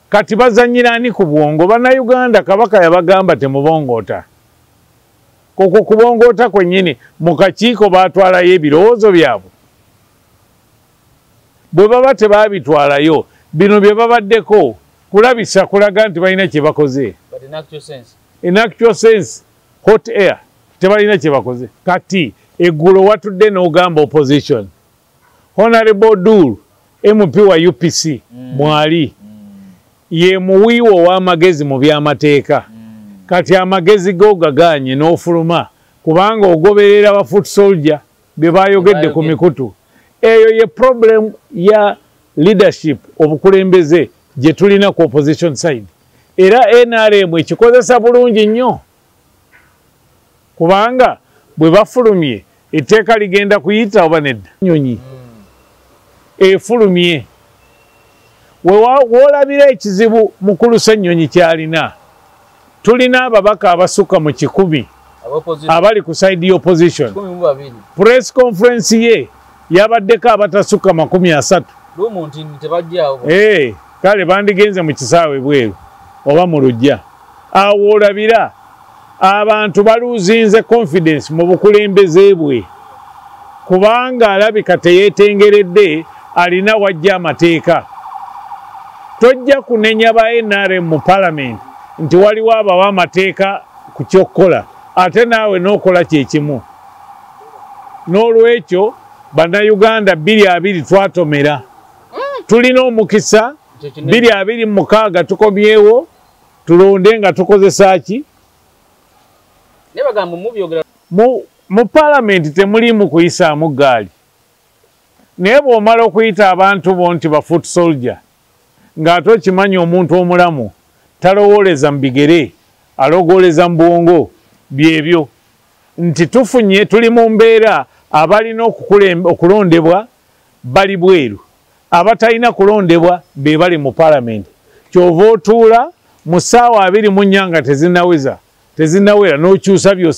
Kati bazannyira ani ku bwongo? Bannayuganda Kabaka yabagamba temubongoota. Okwo kubongoota kwennyini mu kakiiko baatwalayo ebirowoozo byabwe. Bwe baba tebaabitwalayo, bino bye babaddeko kulabisa kulaga nti balina kye bakoze. In actual sense, hot air, tebalina kye bakoze. Kati eggulo watudde n'ogamba opposition. Honorable Dul, MP wa UPC, mwali ye muwiiwo ow'amagezi mu by'amateeka. Kati amagezi go gagaanye n'ofuluma kubanga ogoberera ba foot soldier bye bayogedde ku mikutu. Eyo ye problem ya leadership, obukulembeze gye tulina ku opposition side. Era NRM ekikozesa bulungi nnyo, kubanga bwe bafulumye etteeka ligenda kuyita oba nedda. Nnyonyi efulumye, woolabira ekizibu mukulu Ssennyonyi kyalina. Tulina ababaka abasukka mu 100 abali ku side opposition. Press conference ye yabaddeko abatasukka 30. Kale bandigenze mu kisaawe bweru oba mu luggya. Awo olabira abantu baluzinze confidence mu bukulembeze bwe, kubanga alabika teyeetengeredde, alina wajja amateeka. Tojja kunenya ba NRM mu parliament nti waliwo abawa amateeka ku ky'okukola, ate naawe n'okola kyekimu. N'olwekyo Bannayuganda 2020 twatomera, tulina omukisa 2026 tukomyewo tulonde nga tukozesa ki? Mu paalamenti temuliimu kuyisaamu ggaali, naye bw'omala okuyita abantu bo nti ba foot soldier, ng'ate okimanyi omuntu omulamu talowooleza mu bigere, alogooleza mu bwongo. Byebyo nti tufunye, tuli mu mbeera abalina okulondebwa bali bweru, abatalina kulondebwa be bali mu paalamenti. Kyova otuula mu ssaawa 24 nga tezinnawera n'okyusa by'osa.